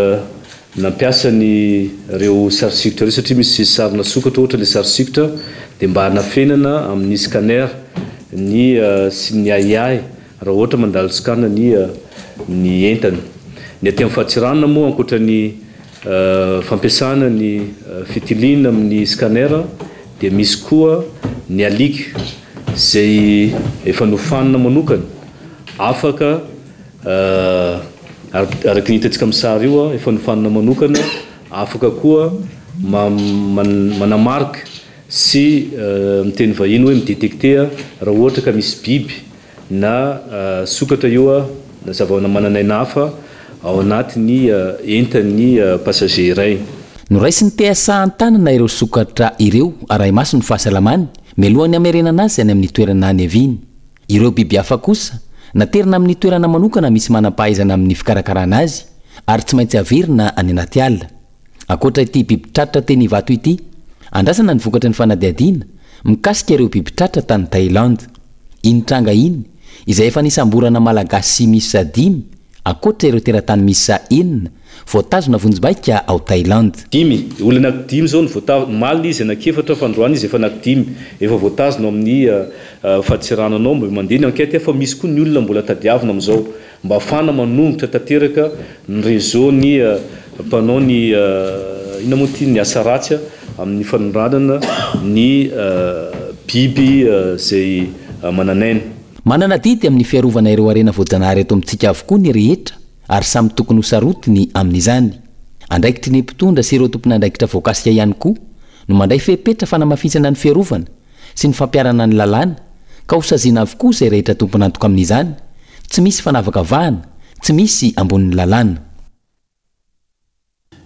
Speaker 21: Nampiasa ny reo sary sikotra reo satria misy sarina sokatra ohatra le sary sikotra dia mba hanafenana amin'ny scanner ny sy ny ahiahy raha ohatra mandalo scan ny ny entana. Ny aty amin'ny fadintseranana moa ankoatra ny fampiasana ny fitiliana amin'ny scanner dia misy koa ny alika izay efa nofanina manokana afaka Araka ny hitantsika amin'ny sary io, efa nofanina manokana, afaka koa manamarika sy amin'ny teny vahiny hoe mi-detecter raha ohatra ka misy biby na sokatra io na zava-manan'aina hafa ao anatin'ny entan'ny passager iray.
Speaker 4: Noraisin'ny TSA an-tanana ireo sokatra ireo arahi-maso ny fahasalamany mialohan'ny hamerenana azy any amin'ny toerana niaviany. Ireo biby hafa kosa, naterina amin'ny toerana manokana misy manam-pahaizana amin'ny fikarakarana azy ary tsy maintsy averina any anaty ala. Ankoatra ity biby tratra teny Ivato ity, andrasana ny vokatry ny fanadihadiana mikasika ireo biby tratra tany Thaïlande. Iny tranga iny, izay efa nisamborana Malagasy miisa dimy, Ankoatra ireo teratany miisa enina voatazona vonjimaika ao Thailand.
Speaker 21: Dimy, olona anaky dimy izao no voatazona, omaly izy anaky efatra fa androany izy efa anaky dimy, efa voatazona ao amin'ny fadintseranana ao, mbola mandeha ny enquête fa misy koa ny olona mbola tadiavina amin'izao mba ahafahana manongotra tanteraka ny réseau ny mpanao ny inona moa ity ny asa ratsy amin'ny fanondranana ny biby izay manan'aina.
Speaker 4: Manana adidy amin'ny fiarovana ireo harena voajanahary eto amintsika avokoa ny rehetra ary samy tokony ho sarotiny amin'izany. Andraikitry ny mpitondra sy ireo tompon'andraikitra voakasika ihany koa no mandray fepetra fanamafisana ny fiarovana sy ny fampiharana ny lalàna ka ho saziana avokoa izay rehetra tompon'antoka amin'izany, tsy misy fanavakavahana, tsy misy ambonin'ny lalàna.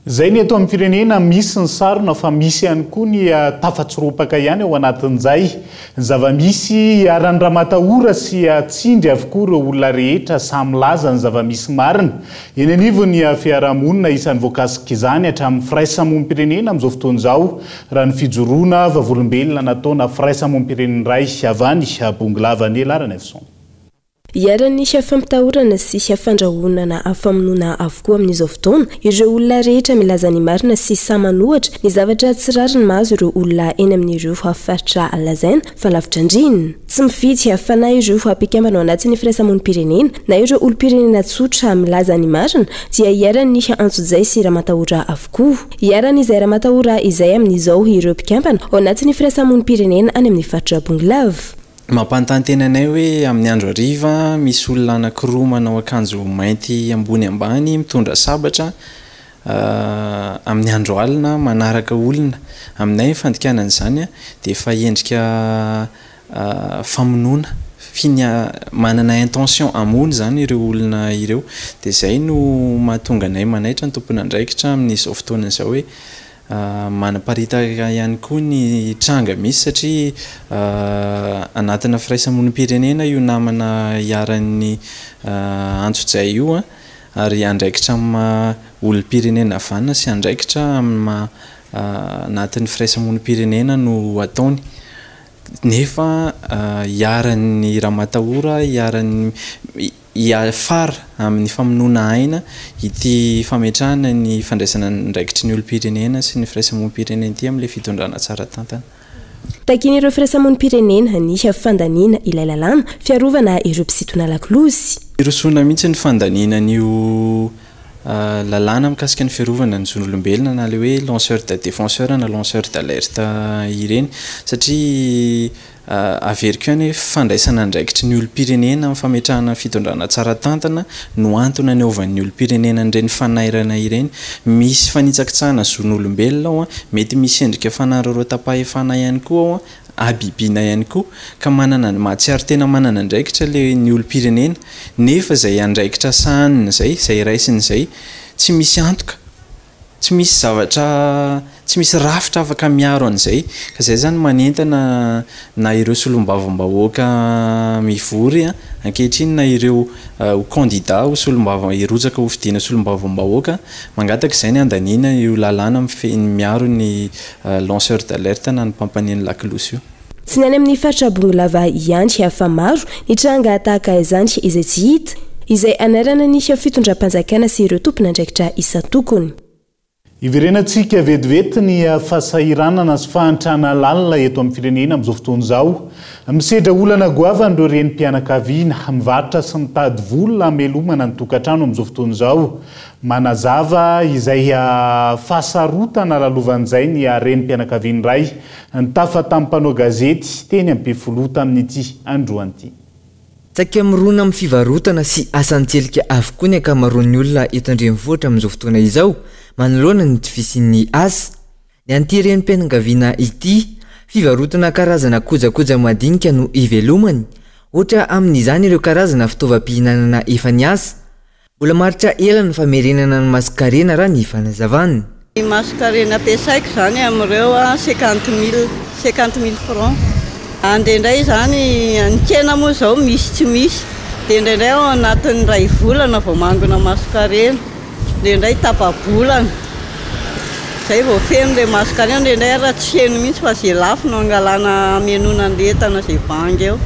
Speaker 3: Izay ny eto amin'ny firenena, misy ny sarona fa misy ihany koa ny tafatsoropaka ihany ao anatin'izay. Ny zava-misy, iharan'ny ramatahora sy tsindry avokoa ireo olona rehetra sahy milaza ny zava-misy marina eny anivon'ny fiarahamonina. Isan'ny voakasik'izany hatramin'ny firaisamonim-pirenena amin'izao fotoana izao raha ny fijoroana vavolombelona nataona firaisamonim-pirenena iray avy any Bongolava Nela Ranaivoson.
Speaker 1: Iharan'ny fampitahorana sy fandrahonana famonoana avokoa amin'izao fotoana ireo olona rehetra milaza ny marina sy sahy manohatra ny zavatra tsy rariny mahazo ireo olona eny amin'ireo faritra lazaina fa lavitra andriana. Tsy mifidy fa na ireo mpikambana ao anatin'ny firaisamonim-pirenena na ireo olom-pirenena tsotra milaza ny marina dia iharan'ny antsojay sy ramatahora avokoa. Iharan'izay ramatahora izay amin'izao ireo mpikambana ao anatin'ny firaisamonim-pirenena any amin'ny faritra Bongolava.
Speaker 22: Mampanontany tena anay hoe amin'ny andro hariva misy olona anankiroa manao akanjo mainty ambony ambany mitondra sabatra amin'ny andro alina manaraka olona. Aminay ny fandikana an'izany dia efa endrika famonoana, finia- manana intention hamono izany ireo olona ireo. Dia izay no mahatonga anay manaitra ny tompon'andraikitra amin'izao fotoana izao hoe Manaparitaka ihany koa ny tranga misy satria anatina firaisamonim-pirenena io namana iharan'ny antsojay io ary andraikitra amin'ny maha olom-pirenena vanona sy andraikitra amin'ny maha anatin'ny firaisamonim-pirenena no ataony nefa iharan'ny ramatahora, iharan'ny. Hiafara amin'ny famonoana aina ity fametrahana ny fandraisana andraikitry ny olom-pirenena sy ny firaisamonim-pirenena ity amin'ilay fitondrana tsara tantana.
Speaker 1: Takian'ireo firaisamonim-pirenena ny fandaniana ilay lalàna fiarovana ireo mpisintona lakolosy.
Speaker 22: Hirosoana mihitsy ny fandaniana an'io. lalàna mikasika ny fiarovana ny zon'olombelona na ilay hoe lanceur de défenseur na lanceur d'alerte ireny satria averiko ihany hoe fandraisana andraikitry ny olom-pirenena amin'ny fametrahana ny fitondrana tsara tantana no antony anaovan'ny olom-pirenena an'ireny fanairana ireny. Misy fanitsakitsahana zon'olombelona ao, mety misy endrika fanararaotam-pahefana ihany koa ao, habibiana ihany koa, ka manana mahatsiaro tena manana andraikitra ilay ny olom-pirenena, nefa izay andraikitra sahaniny izay, izay raisiny izay, tsy misy antoka, tsy misy zavatra, tsy misy rafitra afaka miaro an'izay, ka izay izany manentana na ireo solombavambahoaka mivory ankehitriny na ireo ho kandida ho solombava hirotsaka ho fidiana solombavambahoaka, mangataka izay ny handaniana io lalàna mifehy ny miaro ny Lanceur d'alerte na ny mpampaneno lakolosy io.
Speaker 2: Tsy ny any amin'ny faritra Bongolava ihany fa maro ny tranga tahaka izany izay tsy hita, izay anairana ny fitondram-panjakana sy ireo tompon'andraikitra isan-tokony.
Speaker 3: Hiverenantsika vetivety ny fahasahiranana sy fahantrana lalina eto amin'ny firenena amin'izao fotoana izao. Misedra olana goavana ireo renim-pianakaviana, mivarotra sy mitady vola hamelomana ny tokantrano amin'izao fotoana izao. Manazava izay fahasarotana lalovan'izay ny renim-pianakaviana iray nitafa tamin'ny mpanao gazety teny Ampefiloha tamin'ity androany ity.
Speaker 14: Saika mirona amin'ny fivarotana sy asa an-tselika avokoa ny ankamaroan'ny olona eto an-drenivohitra amin'izao fotoana izao manoloana ny tsy fisian'ny asa. Ny an'ity renim-pianakaviana ity, fivarotana karazana kojakoja madinika no ivelomany, ohatra amin'izany ireo karazana fitaovam-pihinanana efa niasa. Mbola maharitra ela ny famerenana ny masonkarena raha ny fanazavana.
Speaker 5: Ny masonkarena ampiasaiko izany amin'ireo cinquante mille, cinquante mille francs. Indraindray izany ny tsena moa izao misy tsy misy, dia indraindray ao anatin'ny iray volana vao mangona masonkarena, indraindray tapa-bolana izay vao feno ilay masonkarena, indraindray ary tsy feno mihitsy fa izay lafo no angalana hamenoana an'ilay entana izay vangy eo.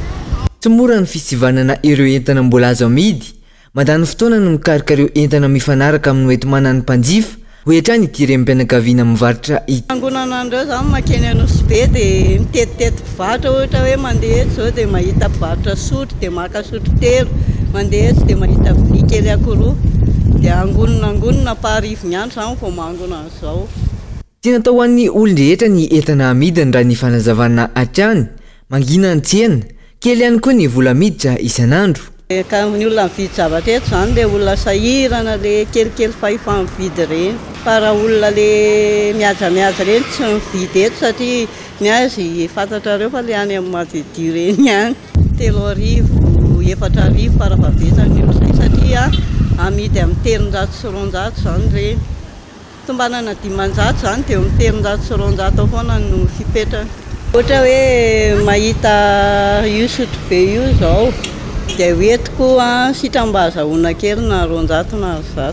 Speaker 14: Tsy mora ny fisivanana ireo entana mbola azo amidy Mandany fotoana ny mikaroka ireo entana mifanaraka amin'ny hoenti-manan'ny mpanjifa, hoy hatrany ity renim-pianakaviana mivarotra ity.
Speaker 5: Fiangonana an'ireo izany mankeny Anosibe dia mitetitety mpivarotra ohatra hoe mandeha eto izao dia mahita mpivarotra sotro dia maka sotro telo, mandeha eto dia mahita vilia kely ankiroa dia angonina angonina ampaharivony andro izany vao mangona an'izao.
Speaker 14: Tsy natao ho an'ny olon-drehetra ny entana amidiny raha ny fanazavana hatrany. Mangina ny tsena, kely ihany koa ny vola miditra isan'andro.
Speaker 5: Ka ny olona mividy zavatra eto izany ilay olona sahirana ilay kelikely fahefa-mividy ireny. Fa raha olona ilay mihajamihaja ireny tsy mividy eto satria ny azy fantatrareo fa ilay any amin'ny madiodio ireny ihany. 3000, 4000 farafahabetsany ny ohatr'izay satria amidy amin'ny 203 izany ireny. Tombanana 500 izany dia eo amin'ny 203 eo foana no fipetrany. Ohatra hoe mahita io sotrobe io izao dia hoentiko sitrany mba azahoana kely na 200 na 100.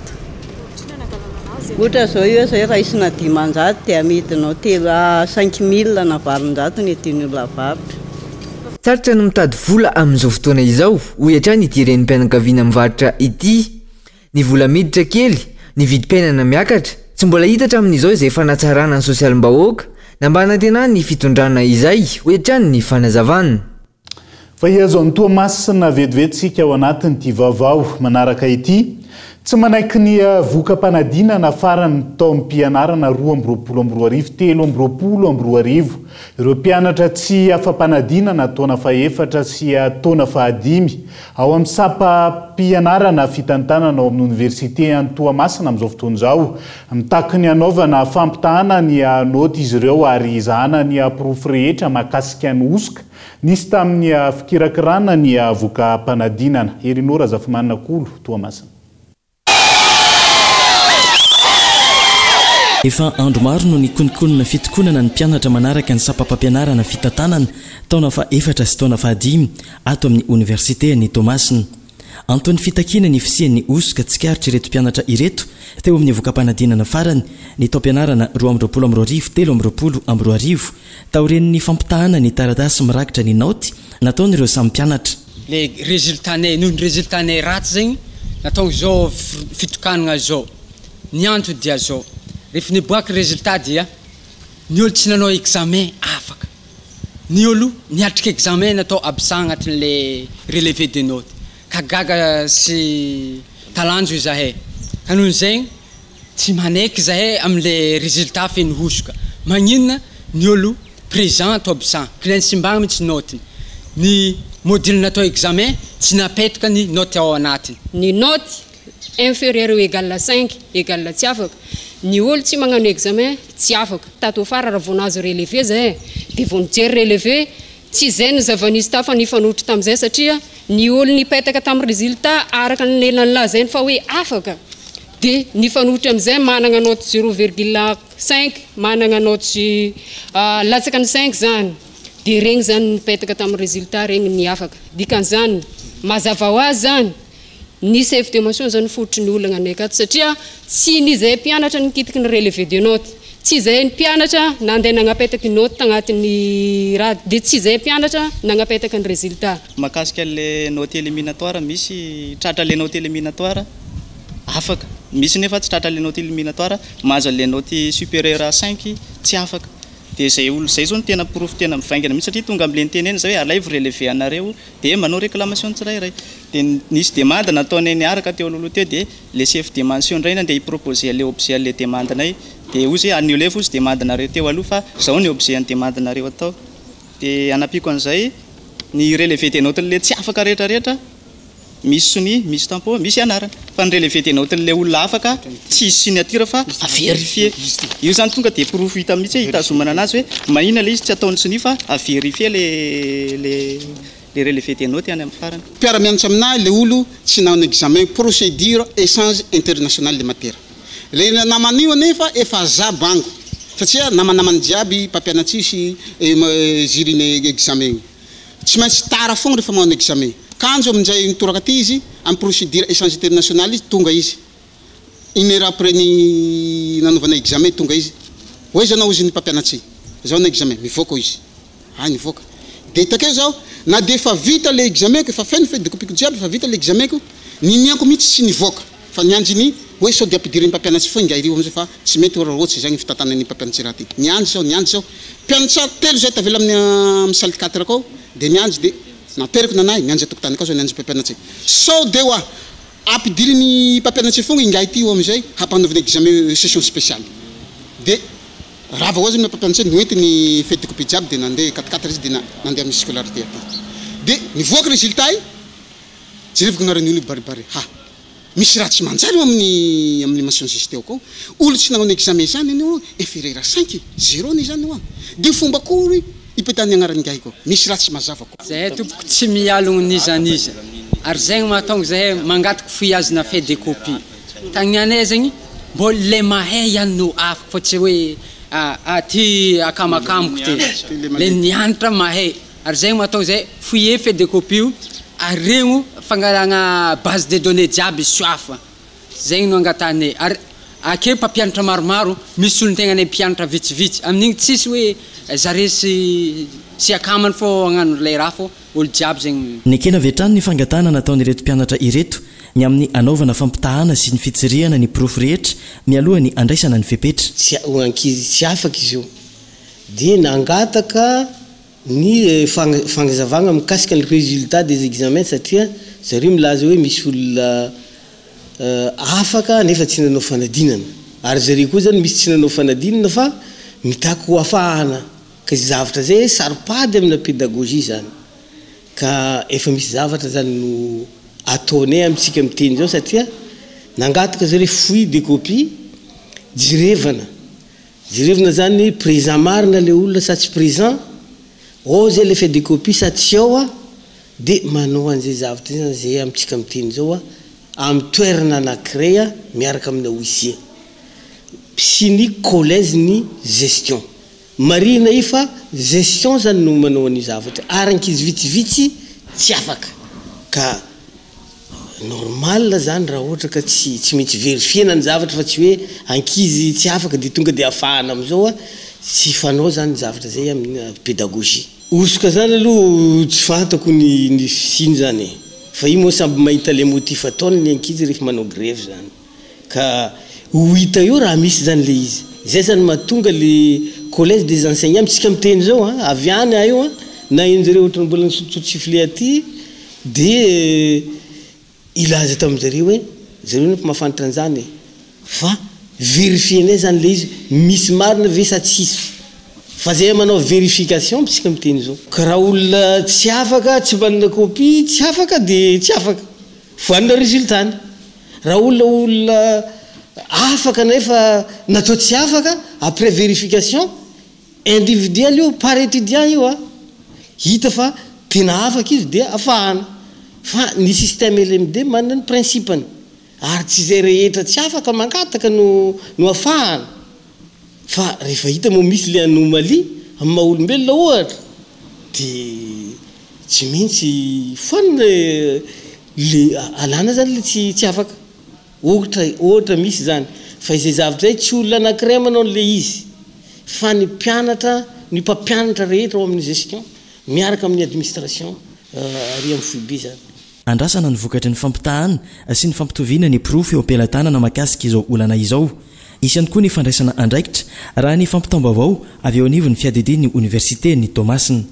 Speaker 5: Ohatra izao io izay raisina 500 dia amidinao telo 5000 na 800 ny edin'ny olona varotra.
Speaker 14: Sarotra ny mitady vola amin'izao fotoana izao, hoy hatrany ity renim-pianakaviana mivarotra ity. Ny vola miditra kely, ny vidim-piainana miakatra, tsy mbola hita hatramin'izao izay fanatsarana ny sosialim-bahoaka na mba anantenan'ny fitondrana izay, hoy hatrany ny fanazavana.
Speaker 3: Fa hihazo an'i Toamasina vetivety isika ao anatin'ity vaovao manaraka ity. Tsy manaiky ny voka-panadinana faran'ny taom-pianarana 2022 2023 ireo mpianatra tsy afa-panadinana taona fahefatra sy taona fahadimy Ao amin'ny sampam-pianarana fitantanana ao amin'ny oniversite any Toamasina amin'izao fotoana izao, mitaky ny hanaovana fampitahana ny naoty izy ireo ary hizahana ny porofo rehetra mahakasika ny hosoka nisy tamin'ny fikirakirana ny voka-panadinana. Herino Razafimanana Kolo, Toamasina.
Speaker 23: Efa andro maro no nikononkonona fitokonana ny mpianatra manaraka ny sampam-pampianarana fitantanana taona fahefatra sy taona fahadimy ato amin'ny oniversitean'i Toamasina. Anton'ny fitakiana ny fisian'ny hosoka tsikaritr'ireto mpianatra ireto teo amin'ny voka-panadinana farany ny taom-pianarana 2022 2023 taorian'ny fampitahana ny taratasy mirakitra ny naoty nataon'ireo samy mpianatra.
Speaker 24: Le résultat-nay, noho ny résultat-nay ratsy zegny natao zao fitokanagna zao, ny antony dia zao, rehefa niboaka résultat dia ny olo tsy nanao examen afaka, ny olo niatrika examen natao absent agnatin'le relevé de note, ka gaga sy talanjo izahay. Ka noho izay tsy manaiky zahay amle résultat feno hosoka. Maninona ny olo présent atao absent, kila ny simbagna mitsy note-ny. Ny module natao examen tsy napetaka ny note ao anatiny.
Speaker 7: Ny note inférieur ou égal à cinq égal tsy afaka, ny olo tsy magnano examen tsy afaka. Tato afara raha vao nahazo relevé zahay dia vao nijery relevé Tsy izay no zava-nisy tao fa nifanohitra tamin'izay satria ny olo nipetaka tamin'ny résultat araka ny lela nolazainy fa hoe afaka dia nifanohitra amin'izay managna note zero virgule cinq managna note latsaka ny cinq zany dia regny zany nipetaka tamin'ny résultat regny ny afaka dikan'izany mazava ho azy zany Ny chef de mention zany fototry ny olagna anay akato satria tsy ny zahay mpianatra nikitiky ny relevé de note, tsy zahay mpianatra nandeha nagnapetaky note tagnatin'ny raha de tsy zahay mpianatra nagnapetaka ny résultat.
Speaker 22: Mahakasika an'le note éliminatoire, misy tratra le note éliminatoire afaka, misy nefa tsy tratra le note éliminatoire mahazo an'le note supérieure à cinq tsy afaka. Dia izay olona izay izao no tena porofo tena mivaingana mihitsy satria tonga amin'ilay nitenenina izay hoe alaivo relevé anareo dia manao réclamation ny tsirairay. Dia nisy demande nataonay niaraka teo alohaloha teo dia ilay chef de mention indray nandeha hi-proposer an'ilay objet an'ilay demande-nay dia hoy izy hoe annuler fotsy demande-nareo teo aloha fa izao ny objet an'ny demande-nareo atao. Dia hanampiako an'izay ny relevé de note-n'ilay tsy afaka rehetra rehetra. Misy sonia, misy tampon, misy anarana. Fa ny relevé de note n'ilay olona afaka, tsy hisy signature fa à vérifier. Io zany tonga dia porofo hita mihitsy hoe hitazomana anazy hoe mahina ilay izy tsy ataony sonia fa à vérifier le le le relevé de note any amin'ny farany.
Speaker 9: Mpiara-mianatra aminah le olo tsy nanao examen procédure échange international le matière. Le namana io anefa efa za bango satria namanamany jiaby mpampianatry io sy jury ny examen io. Tsy maintsy tara foagna rehefa magnano examen. Kanjo aminjay nitoraka aty izy, amin'ny procédure échange international izy, tonga izy. Une heure après ny nanaovana examen tonga izy. Ho aiza anao hozy ny mpampianatse. Zaho hanao examen. Mivoaka hoy izy. Hay nivoaka. Dia takeo zaho, na dia efa vita le examen-ko, efa feno feuille de copie-ko jiaby, efa vita le examen-ko, niniako mihitsy tsy nivoaka. Fa niandry ny hoe sao dia ampidirin'ny mpampianatse foa ingahy ry amizay fa tsy mety raha ohatsy izay ny fitantanan'ny mpampianatse raha ty. Niandry zaho, niandry zaho. Mpianatsa telo zahay tavela amin'ny amin'ny salle quatre akao dia niandry dia nateriko nanahy niandry an-tokotany akao zaho niandry mpampianatse. Sao dia hoa ampidirin'ny mpampianatse foagna ingahy ty eo amizay hampanaovina examen session spéciale. Dia rava ho azy ny mpampianatse noentiny feuille de copie jiaby dia nandeha quatre quatre izy dia nandeha amin'ny scolarité aty. Dia nivoaka résultat i. Jereviko nareo ny baribary ha. Misy raha tsy manjary eo amin'ny amin'ny mention juste ao koa. Olo tsy nagnano examen zany anie oa inférieur à cinq, zéro anie zany oa. De fomba akory ipetahan'ny agnaran'ingahy koa. Misy raha tsy mazava koa.
Speaker 24: Zahay tompoko tsy mialogno n'iza n'iza ary zegny mahatonga zahay mangataka foihazina fait de copie tagnanay zegny mbô le mahay ihany no afaka fa tsy hoe aty akamakamako ty le nianatra mahay Ary zay no mahatonga zay fouiller fait de copie io ary regno fangalagna base de données jiaby soif zegny no angatahanay ary ake mpampianatra maromaro misy solontegnanay mpianatra vitsivitsy amin'igny tsisy hoe zare sy sy akamany fô hagnano lay raha fô olo jiaby zegny.
Speaker 23: Nekena avy hatrany ny fangatahana nataon'ireto mpianatra ireto ny amin'ny hanaovana fampitahana sy ny fitsirihana ny porofo rehetra mialoha ny handraisana ny fepetra.
Speaker 10: Tsy ho ankizy tsy afaka izy io dia nangataka Ny fagnazavagna mikasika ny résultat des examens satria zareo milaza hoe misy olona afaka nefa tsy nanao fanadinana ary zareo koa zany misy tsy nanao fanadinana fa mitaky ho afahana ka izay zavatra zay saropady amina pédagogie zany ka efa misy zavatra zany no ataonay amintsika miteny zao satria nangataka zareo fouille de copie jerevana Jerevina zany présent marina le olona sa tsy présent, ao zay le fait de copie sa tsy ao a, de manao an'izay zavatra izay zany zay amintsika miteny zao a, amin'ny toerana anakiray a, miaraka amina huissier sy ny collège ny gestion. Marihina io fa gestion zany no manao an'io zavatra io, ary ankizy vitsivitsy tsy afaka ka. Normal zany raha ohatra ka tsy tsy maintsy verifiena ny zavatra fa tsy hoe ankizy tsy afaka dia tonga dia afahana amizao a, tsy fanao zany zavatra zay amina pedagogie. Hosoka zany aloha tsy fantako ny ny fisiany zany e, fa io moa samby mahita le motif ataony ny ankizy rehefa manao grevy zany ka ho hita eo raha misy zany le izy, zay zany mahatonga le collège des enseignants amintsika miteny zao a, avy any aho io a, nahenonjareo ohatran'ny mbola nisotosotro sifflet aty Dia hilaza tamin-jareo hoe, Zareo nefa mahafantatra an'izany e! Fa verifier-nay zany le izy misy marina ve sa tsisy. Fa zay manao verification tsika miteny zao. Ka raha olona tsy afaka, tsy manana copie, tsy afaka de tsy afaka. Voanina résultat-ny. Raha olona olona afaka nefa natao tsy afaka après vérification individuelle io par étudiant io a, hita fa tena afaka izy dia afahana. Fa ny système LMD manana ny principe-ny. Ary tsy izay rehetra tsy afaka mangataka no no afahana. Fa rehefa hita moa misy le anomalie amin'ny maha olombelona ohatra de tsy maintsy foanina le alana zany le tsy tsy afaka. Ohatra ohatra misy zany. Fa izay zavatra izay tsy olona anakiray manao an'le izy fa ny mpianatra ny mpampianatra rehetra ao amin'ny gestion miaraka amin'ny administration ary amin'ny foibe zany.
Speaker 23: Andrasana ny vokatry ny fampitahana sy ny fampitoviana ny porofo eo am-pelatanana mahakasika izao olana izao. Hisy ihany koa ny fandraisana andraikitra, raha ny fampitam-baovao avy eo anivon'ny fiadidian'ny oniversiten'i Toamasina.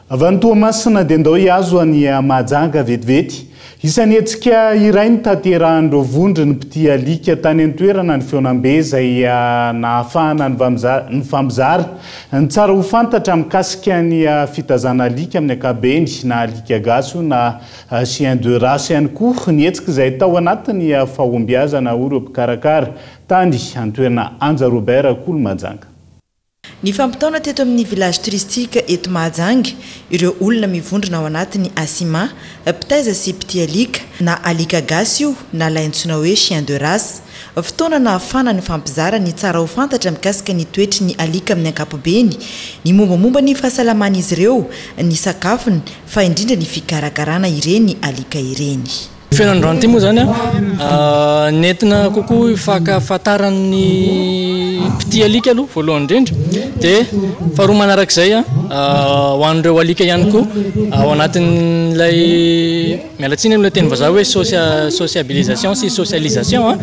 Speaker 3: Avy any Toamasina dia ndao hihazo an'i Mahajanga vetivety. Isan'ny hetsika iray notanterahan'ireo vondron'ny mpitia alika tany an-toerana ny fihaonambe izay nahafahana nifampizara Ny tsara ho fantatra mikasika ny fitazana alika amin'ny ankapobeny, na alika gasy io na chien de race ihany koa, ny hetsika izay tao anatin'ny fahombiazana hoy ireo mpikarakara tany an-toerana Anja Robert Kolomanjanga.
Speaker 6: Nifampitaona teto amin'ny village touristique eto Mahajanga ireo olona mivondrona ao anatin'ny Asima, mpitaiza sy mpitia alika, na alika gasy io na ilay antsoina hoe chien de race. Fotoana nahafahana nifampizara ny tsara ho fantatra mikasika ny toetry ny alika amin'ny ankapobeny, ny mombamomba ny fahasalaman'izy ireo, ny sakafony, fa indrindra ny fikarakarana ireny alika ireny.
Speaker 11: Feno androany ity moa izany nentina kokoa hifankafantaran'ny mpitia alika aloha voalohany indrindra, dia faharoa manarak'izay ho an'ireo alika ihany koa ao anatin'ilay Miala tsiny amin'ilay teny vazaha hoe sociabilisation sy socialisation an,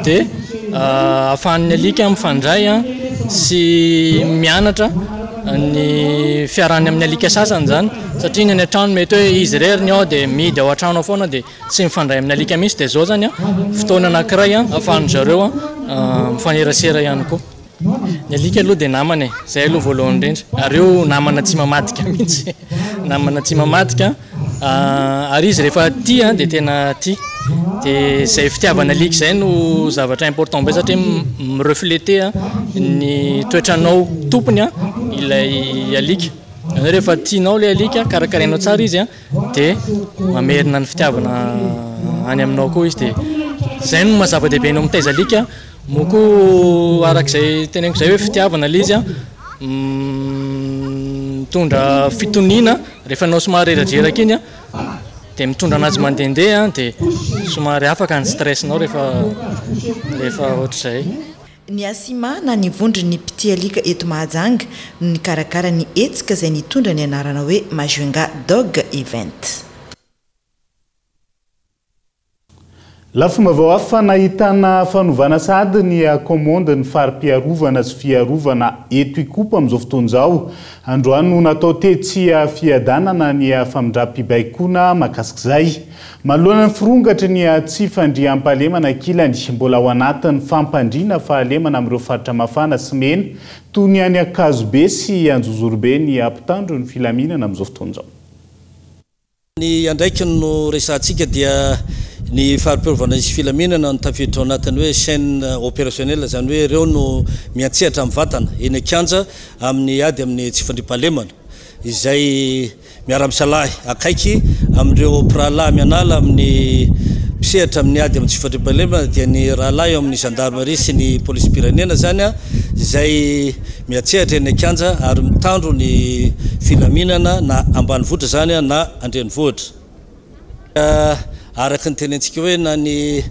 Speaker 11: dia ahafahan'ny alika mifandray sy mianatra ny fiarahany amin'ny alika sasany izany satria ny any an-trano mety hoe izy irery ny ao dia mihidy ao an-trano ao foana dia tsy mifandray amin'ny alika mihitsy dia izao izany an fotoana anankiray an ahafahan-dry zareo an mifanerasera ihany koa. Ny alika aloha dia namana e, izay aloha voalohany indrindra, ary io namana tsy mamadika mihitsy, namana tsy mamadika, ary izy rehefa tia dia tena tia, dia izay fitiavana alika izay no zavatra important be satria mi-refleter ny toetranao tompony ilay alika, izany hoe rehefa tianao ilay alika, karakarainao tsara izy an, dia mamerina ny fitiavana any aminao koa izy, dia izay no maha zava-dehibe ny mitaiza alika. Moa koa araka izay teneniko izay hoe fitiavana ilay izy an, mitondra fitoniana rehefa ianao somary reradreraka iny an, dia mitondra anazy mandehandeha dia somary afaka ny stress-nao rehefa rehefa ohatr'izay.
Speaker 6: Ny Asima na ny vondron'ny mpitia alika eto Mahajanga no nikarakara ny hetsika izay nitondra ny anarana hoe Majunga Dog Event.
Speaker 3: Lafim-baovao hafa nahitana fanovana sahady ny kaomandin'ny fari-piarovana sy fiarovana eto Ikopa amin'izao fotoana izao. Androany no natao tetsy Fiadanana ny famindram-pibaikoana mahakasik'izay. Manoloana ny firongatry ny tsy fandriampahalemana ankilany, mbola ao anatin'ny fampandriana fahalemana amin'ireo faritra mafana sy mena toy ny any Ankazobe sy Anjozorobe ny mpitandro ny filaminana amin'izao fotoana izao.
Speaker 12: Ny andraikiny no resahantsika dia ny fari-piarovana sy filaminana no tafiditra ao anatin'ny hoe chaine opérationnelle, izany hoe ireo no miantsehatra mivantana eny an-kianja amin'ny ady amin'ny tsy fandriampahalemana, izay miara-misalahy akaiky amin'ireo mpirahalahy mianala amin'ny mpisehatra amin'ny ady amin'ny tsy fandriampahalemana dia ny rahalahy eo amin'ny gendarmerie sy ny polisim-pirenena izany izay Miantsehatra eny an-kianja ary mitandro ny filaminana na ambanivohitra izany na andrenivohitra. Araka ny tenentsika hoe na ny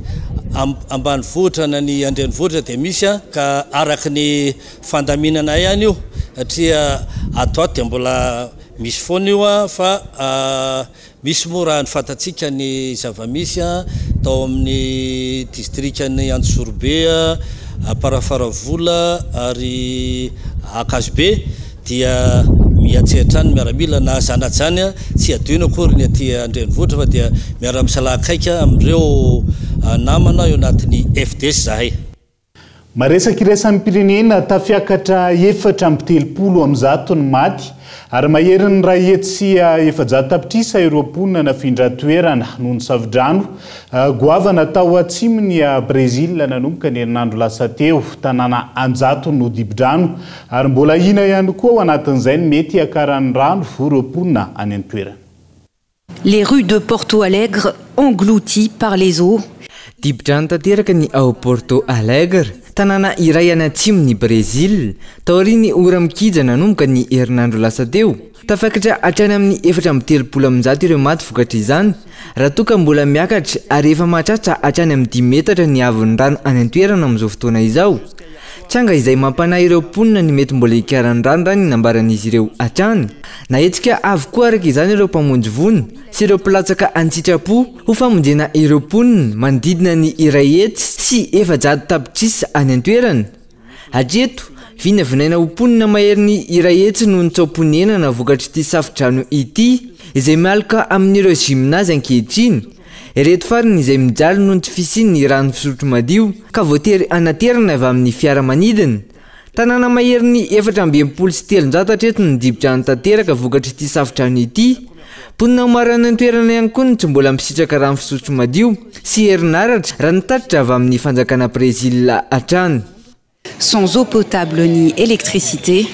Speaker 12: ambanivohitra na ny andrenivohitra dia misy ka araka ny fandaminana ihany io satria ato ato dia mbola misy foana io fa Misy moa raha ny fantatsika ny zava-misy tao amin'ny distrikan'i Anjozorobe, Amparafaravola ary Ankazobe dia miantsehatra hatrany ny miaramila na zana-jany tsy adino akory ny aty an-drenivohitra fa dia miara-misalahy akaiky amin'ireo namana eo anatin'ny FDS izahay.
Speaker 3: Maresaka iraisam-pirenena, tafiakatra 134 ny maty ary maherin'ny 401 tapitrisa ireo mponina nafindra toerana noho ny safodrano goavana tao atsimon'i Brezila nanomboka ny herinandro lasa teo. Tanàna an-jatony no dibo-drano ary mbola ahiana ihany koa ao anatin'izay ny mety hiakaran'ny rano ireo mponina any an-toerana.
Speaker 13: Les rues de Porto Alegre englouties par les eaux.
Speaker 14: Dibo-drano tanteraka ny ao Porto Alegre, tanàna iray any atsimon'i Brezila, taorian'ny ora-mikija nanomboka ny herinandro lasa teo. Tafakatra hatrany amin'ny 134 ireo maty vokatr'izany, raha toa ka mbola miakatra ary efa mahatratra hatrany amin'ny dimy metatra ny haavon'ny rano any an-toerana amin'izao fotoana izao. Tranga izay mampanahy ireo mponina ny mety mbola hikaran'ny rano raha ny nambaran'izy ireo hatrany. Nahetsika avokoa araka izany ireo mpamonjy voina sy ireo mpilatsaka an-tsitrapo ho famonjena ireo mponina manodidina ny 401 tapitrisa any an-toerana. Hatreto, vinavinaina ho mponina maherin'ny 100 no nitsoa-ponenana vokatr'ity safodrano ity, izay mialoka amin'ireo gymnase ankehitriny. Ireto farany izay mijaly noho ny tsy fisian'ny rano fisotro madio ka voatery anaterana avy amin'ny fiaramanidina. Tanàna maherin'ny 364 hatreto no dibo-drano tanteraka vokatr'ity safodrano ity. Mponina maro any an-toerana ihany koa no tsy mbola misitraka rano fisotro madio sy herinaratra raha ny tatitra avy amin'ny fanjakana Brezila hatrany.
Speaker 13: Sans eau potable ni électricité.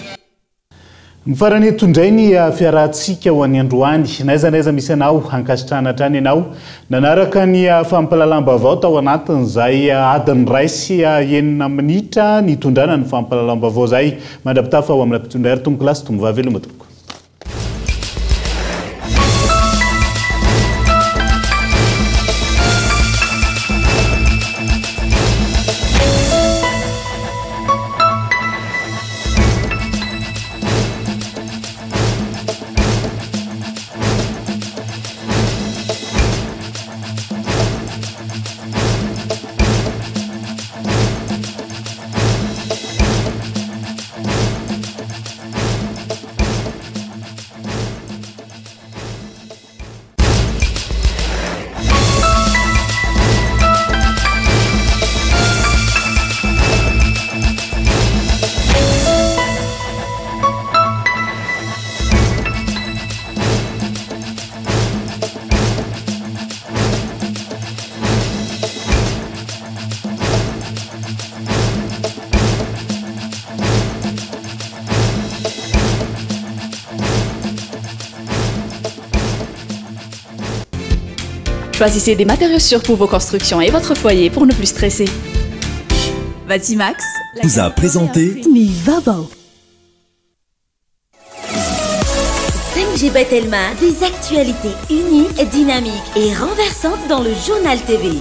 Speaker 3: Mifarana eto indray ny fiarahantsika ho an'ny androany. Na aiza na aiza misy anao, ankasitrahana hatrany ianao nanaraka ny fampahalalam-baovao tao anatin'izay adiny 1 sy 6 minitra nitondrana ny fampahalalam-baovao izay. Mandra-pitafa ho amin'ny rahampitso indray ary tompokolahy sy tomovavy veloma tompoko.
Speaker 15: Choisissez des matériaux sûrs pour vos constructions et votre foyer pour ne plus stresser. Batimax
Speaker 16: vous a présenté
Speaker 1: Ny vaovao.
Speaker 18: 5G by Telma, des actualités uniques, dynamiques et renversantes dans le journal TV.